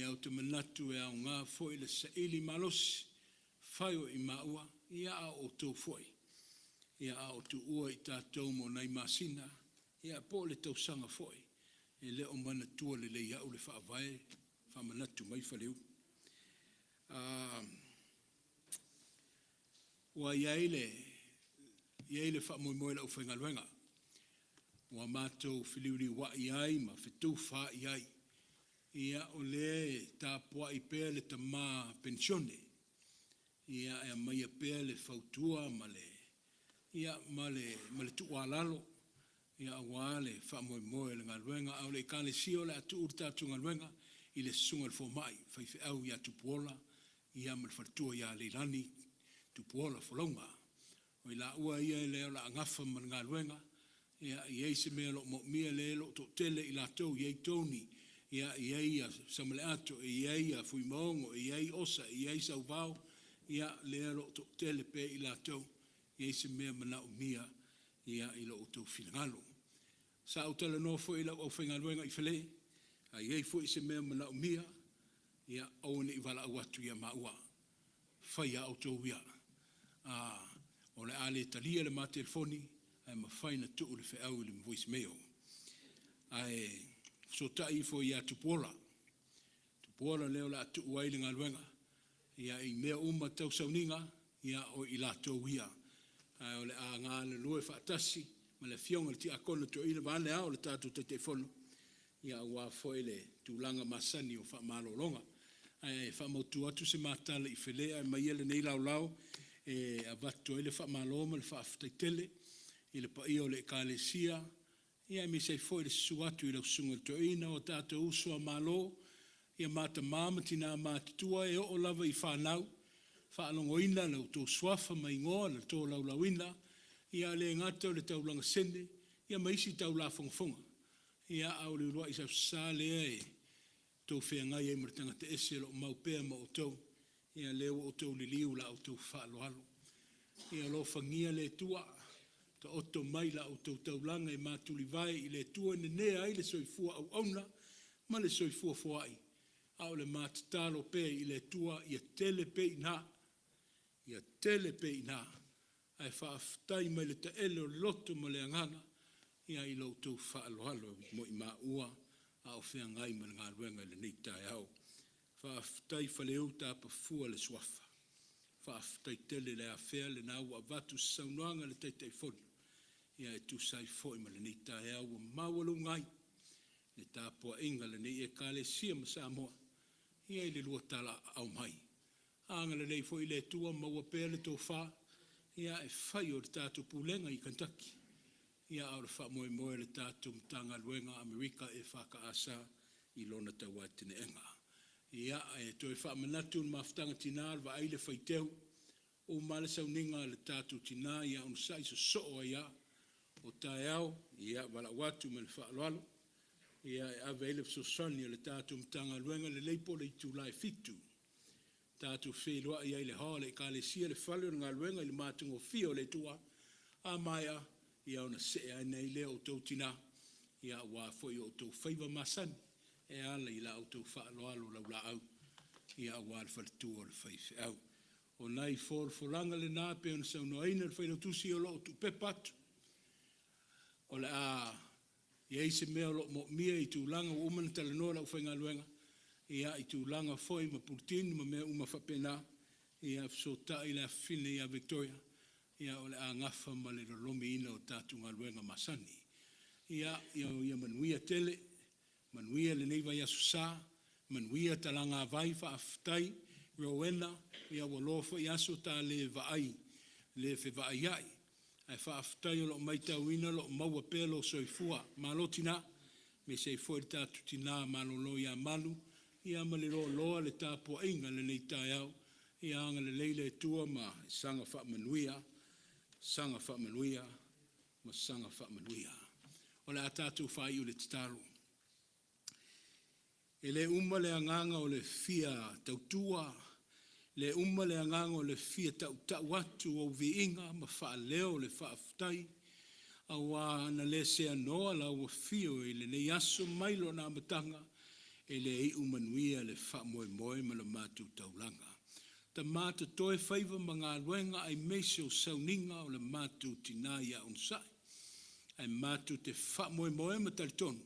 ou te manatu e aoga foi le saili malosi, fai o i maua, a o outou foi, a o tuua i tatou mo nai masina, po o le tausaga foi. E le o manatua lelei e au le Faavae, faamanatu mai Faleu. Ua i ai le faamoemoe o le aufaigaluega, ua matou feliuliuai ai ma fetufaai ai. Ia, o lea e tapuai pea le tama penisione e aumaia pea le fautua ma le tuualalo aua le faamoemoe o le galuega. A o le Ekalesia o le a tuu le tatou galuega i le susuga i le fomai, le faifeau ia Tupuola ma le faletua ia Leilani Tupuola Folauga. O i laua ia lea o le a nafa ma le galuega. E i ai se mea o lo o moomia, lea o lo o toatele i latou, e i ai Tony, e i ai Samaleato, e i ai Fuimaono, e i ai Osa, e i ai Sauvao, ia lea o lo o toatele pea i latou e i ai se mea e manaomia i lo outou finagalo. Sa ou talanoa foi i lau aufaigaluega i Fale, a i ai foi se mea o manaomia, ia aua ne i valaau atu ia maua, fai lava outou ia. O le a le talia le ma telefoni, ae mafai ona tuu le feau i le voice mail. Ae fesootai ifo ia Tupuola, Tupuola lea o le a tuu ai le galuega. Ia, i mea uma tau sauniga, o i latou ia. Ae o le a galulue faatasi ma le afioga i le Tiakono Toeaina vaeane Ao o le tatou Taitaifono, aua foi le tulaga masani o faamalologa. Ae faamautu atu se ma tala i Fale ae aumai ia lenei laolao e avatu ai le faamalo ma le faafetai tele i le paia o le Ekalesia, aemaise ai foi le susu atu i lau Susuga i le Toeaina, o tatou uso a Malo, ma tama ma tina matutua e oo lava i fanau, faalogoina lo outou suafa ma igoa i le tolaulauina, e le gata o le taulaga sene ma isi taulafogafoga, a o le uluai seleselega lea e tou te feagai ai ma le tagata ese o lo o mau pea ma outou, ia lea ua outou liliu la outou faaaloalo. Ia alofagia le Atua taoto mai la outou taulaga e matulivae i le Atua e nenea ai le soifua auauna ma le soifua foai, a o le ma tatalo pea i le Atua ia tele pea i ina, ia tele pea i ina, ae faafetai mai le taele o le loto ma le agaga i lo outou faaaloalo mo i maua a o feagai ma le galuega i lenei taeao. Faafetai Faleu Tapafua le suafa, faafetai tele le afea, lena ua avatu se saunoaga a le Taitaifono e tusa ai foi ma lenei taeao ua maualuga ai le tapuaiga a lenei Ekalesia ma Samoa i le lua talaaao mai. Ia agalelei foi le Atua maua pea le tofa e fai o le tatou pulega i Kentucky, a o le faamoemoe o le tatou Matagaluega a Amerika EFKS i lona tauateneega. Ia, e toe faamanatu le mafutaga a tina o le Vaaile Faiteu, uma lava le sauniga a le tatou tina, ia onosai, sosoo ai lava. O taeao, ia, valaau atu ma le faaaloalo. ia, e ave ai le fesoasoani a le tatou Matagaluega lelei po o le itula e 7:00. Tatou feiloai ai i le hall a le Ekalesia, le fale o le galuega i le matagofie o le Atua. A maea, ia ona see ane ai lea o outou tinā, ia aua foi o outou faiva masani e ala i la outou faaaloalo laulaau, ia aua le faletua o le faifeau. O nai folafolaga lena e pei ona saunoaina e le Failautusi o lo o tuupepa atu. O le a i ai se mea o lo o moomia i tulaga ua uma ona talanoa le aufaigaluega, ia, i tulaga foi ma puletini ma mea uma faapena, ia fesootai le afafine ia Victoria, ia o le a nafa ma le lolomiina o tatou galuega masani. Ia manuia tele, manuia lenei vaiaso sa, manuia talagavai, faafetai Rowena, ia ua loa foi aso ta le vaai, le fevaaiai, ae faafetai o lo o matauina o lo o maua pea lou soifua. Malo tinã, aemaise ai foi le tatou tina malolo ia Malu, ia ma le loaloa o le tapuaiga i lenei taeao. Ia agalelei le Atua ma saga faamanuia, saga faamanuia ma saga faamanuia. O le a tatou faaiu i le tatalo. E le uma le agaga o le fia tautua, le uma le agaga o le fia tautau atu o ou viiga ma faaleo le faafetai, aua ana le seanoa lau afio i lenei aso mai lona amataga, e le iu manuia le faamoemoe ma le matou taulaga. Tama totoe faiva ma galuega aemaise o sauniga o le matou tina ia Onosai, ae matou te faamoemoe ma talitonu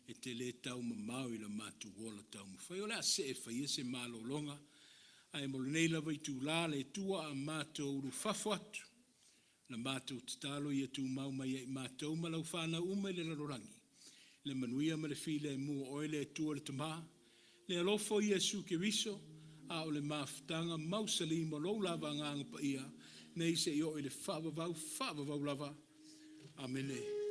e te le tau mamao i lo matou ola taumafai. O le a see e faia se malologa, ae mo lenei lava itula, le Atua a matou ulufafo atu, na matou tatalo ia tumau mai ia i matou ma lau fanau uma i le lalolagi, le manuia ma le filemu o oe le Atua le Tama, le alofa o Iesu Keriso, a o le mafutaga mausali ma lou lava Agaga Paia, nei seia oo i le faavavau, faavavau lava. Amene.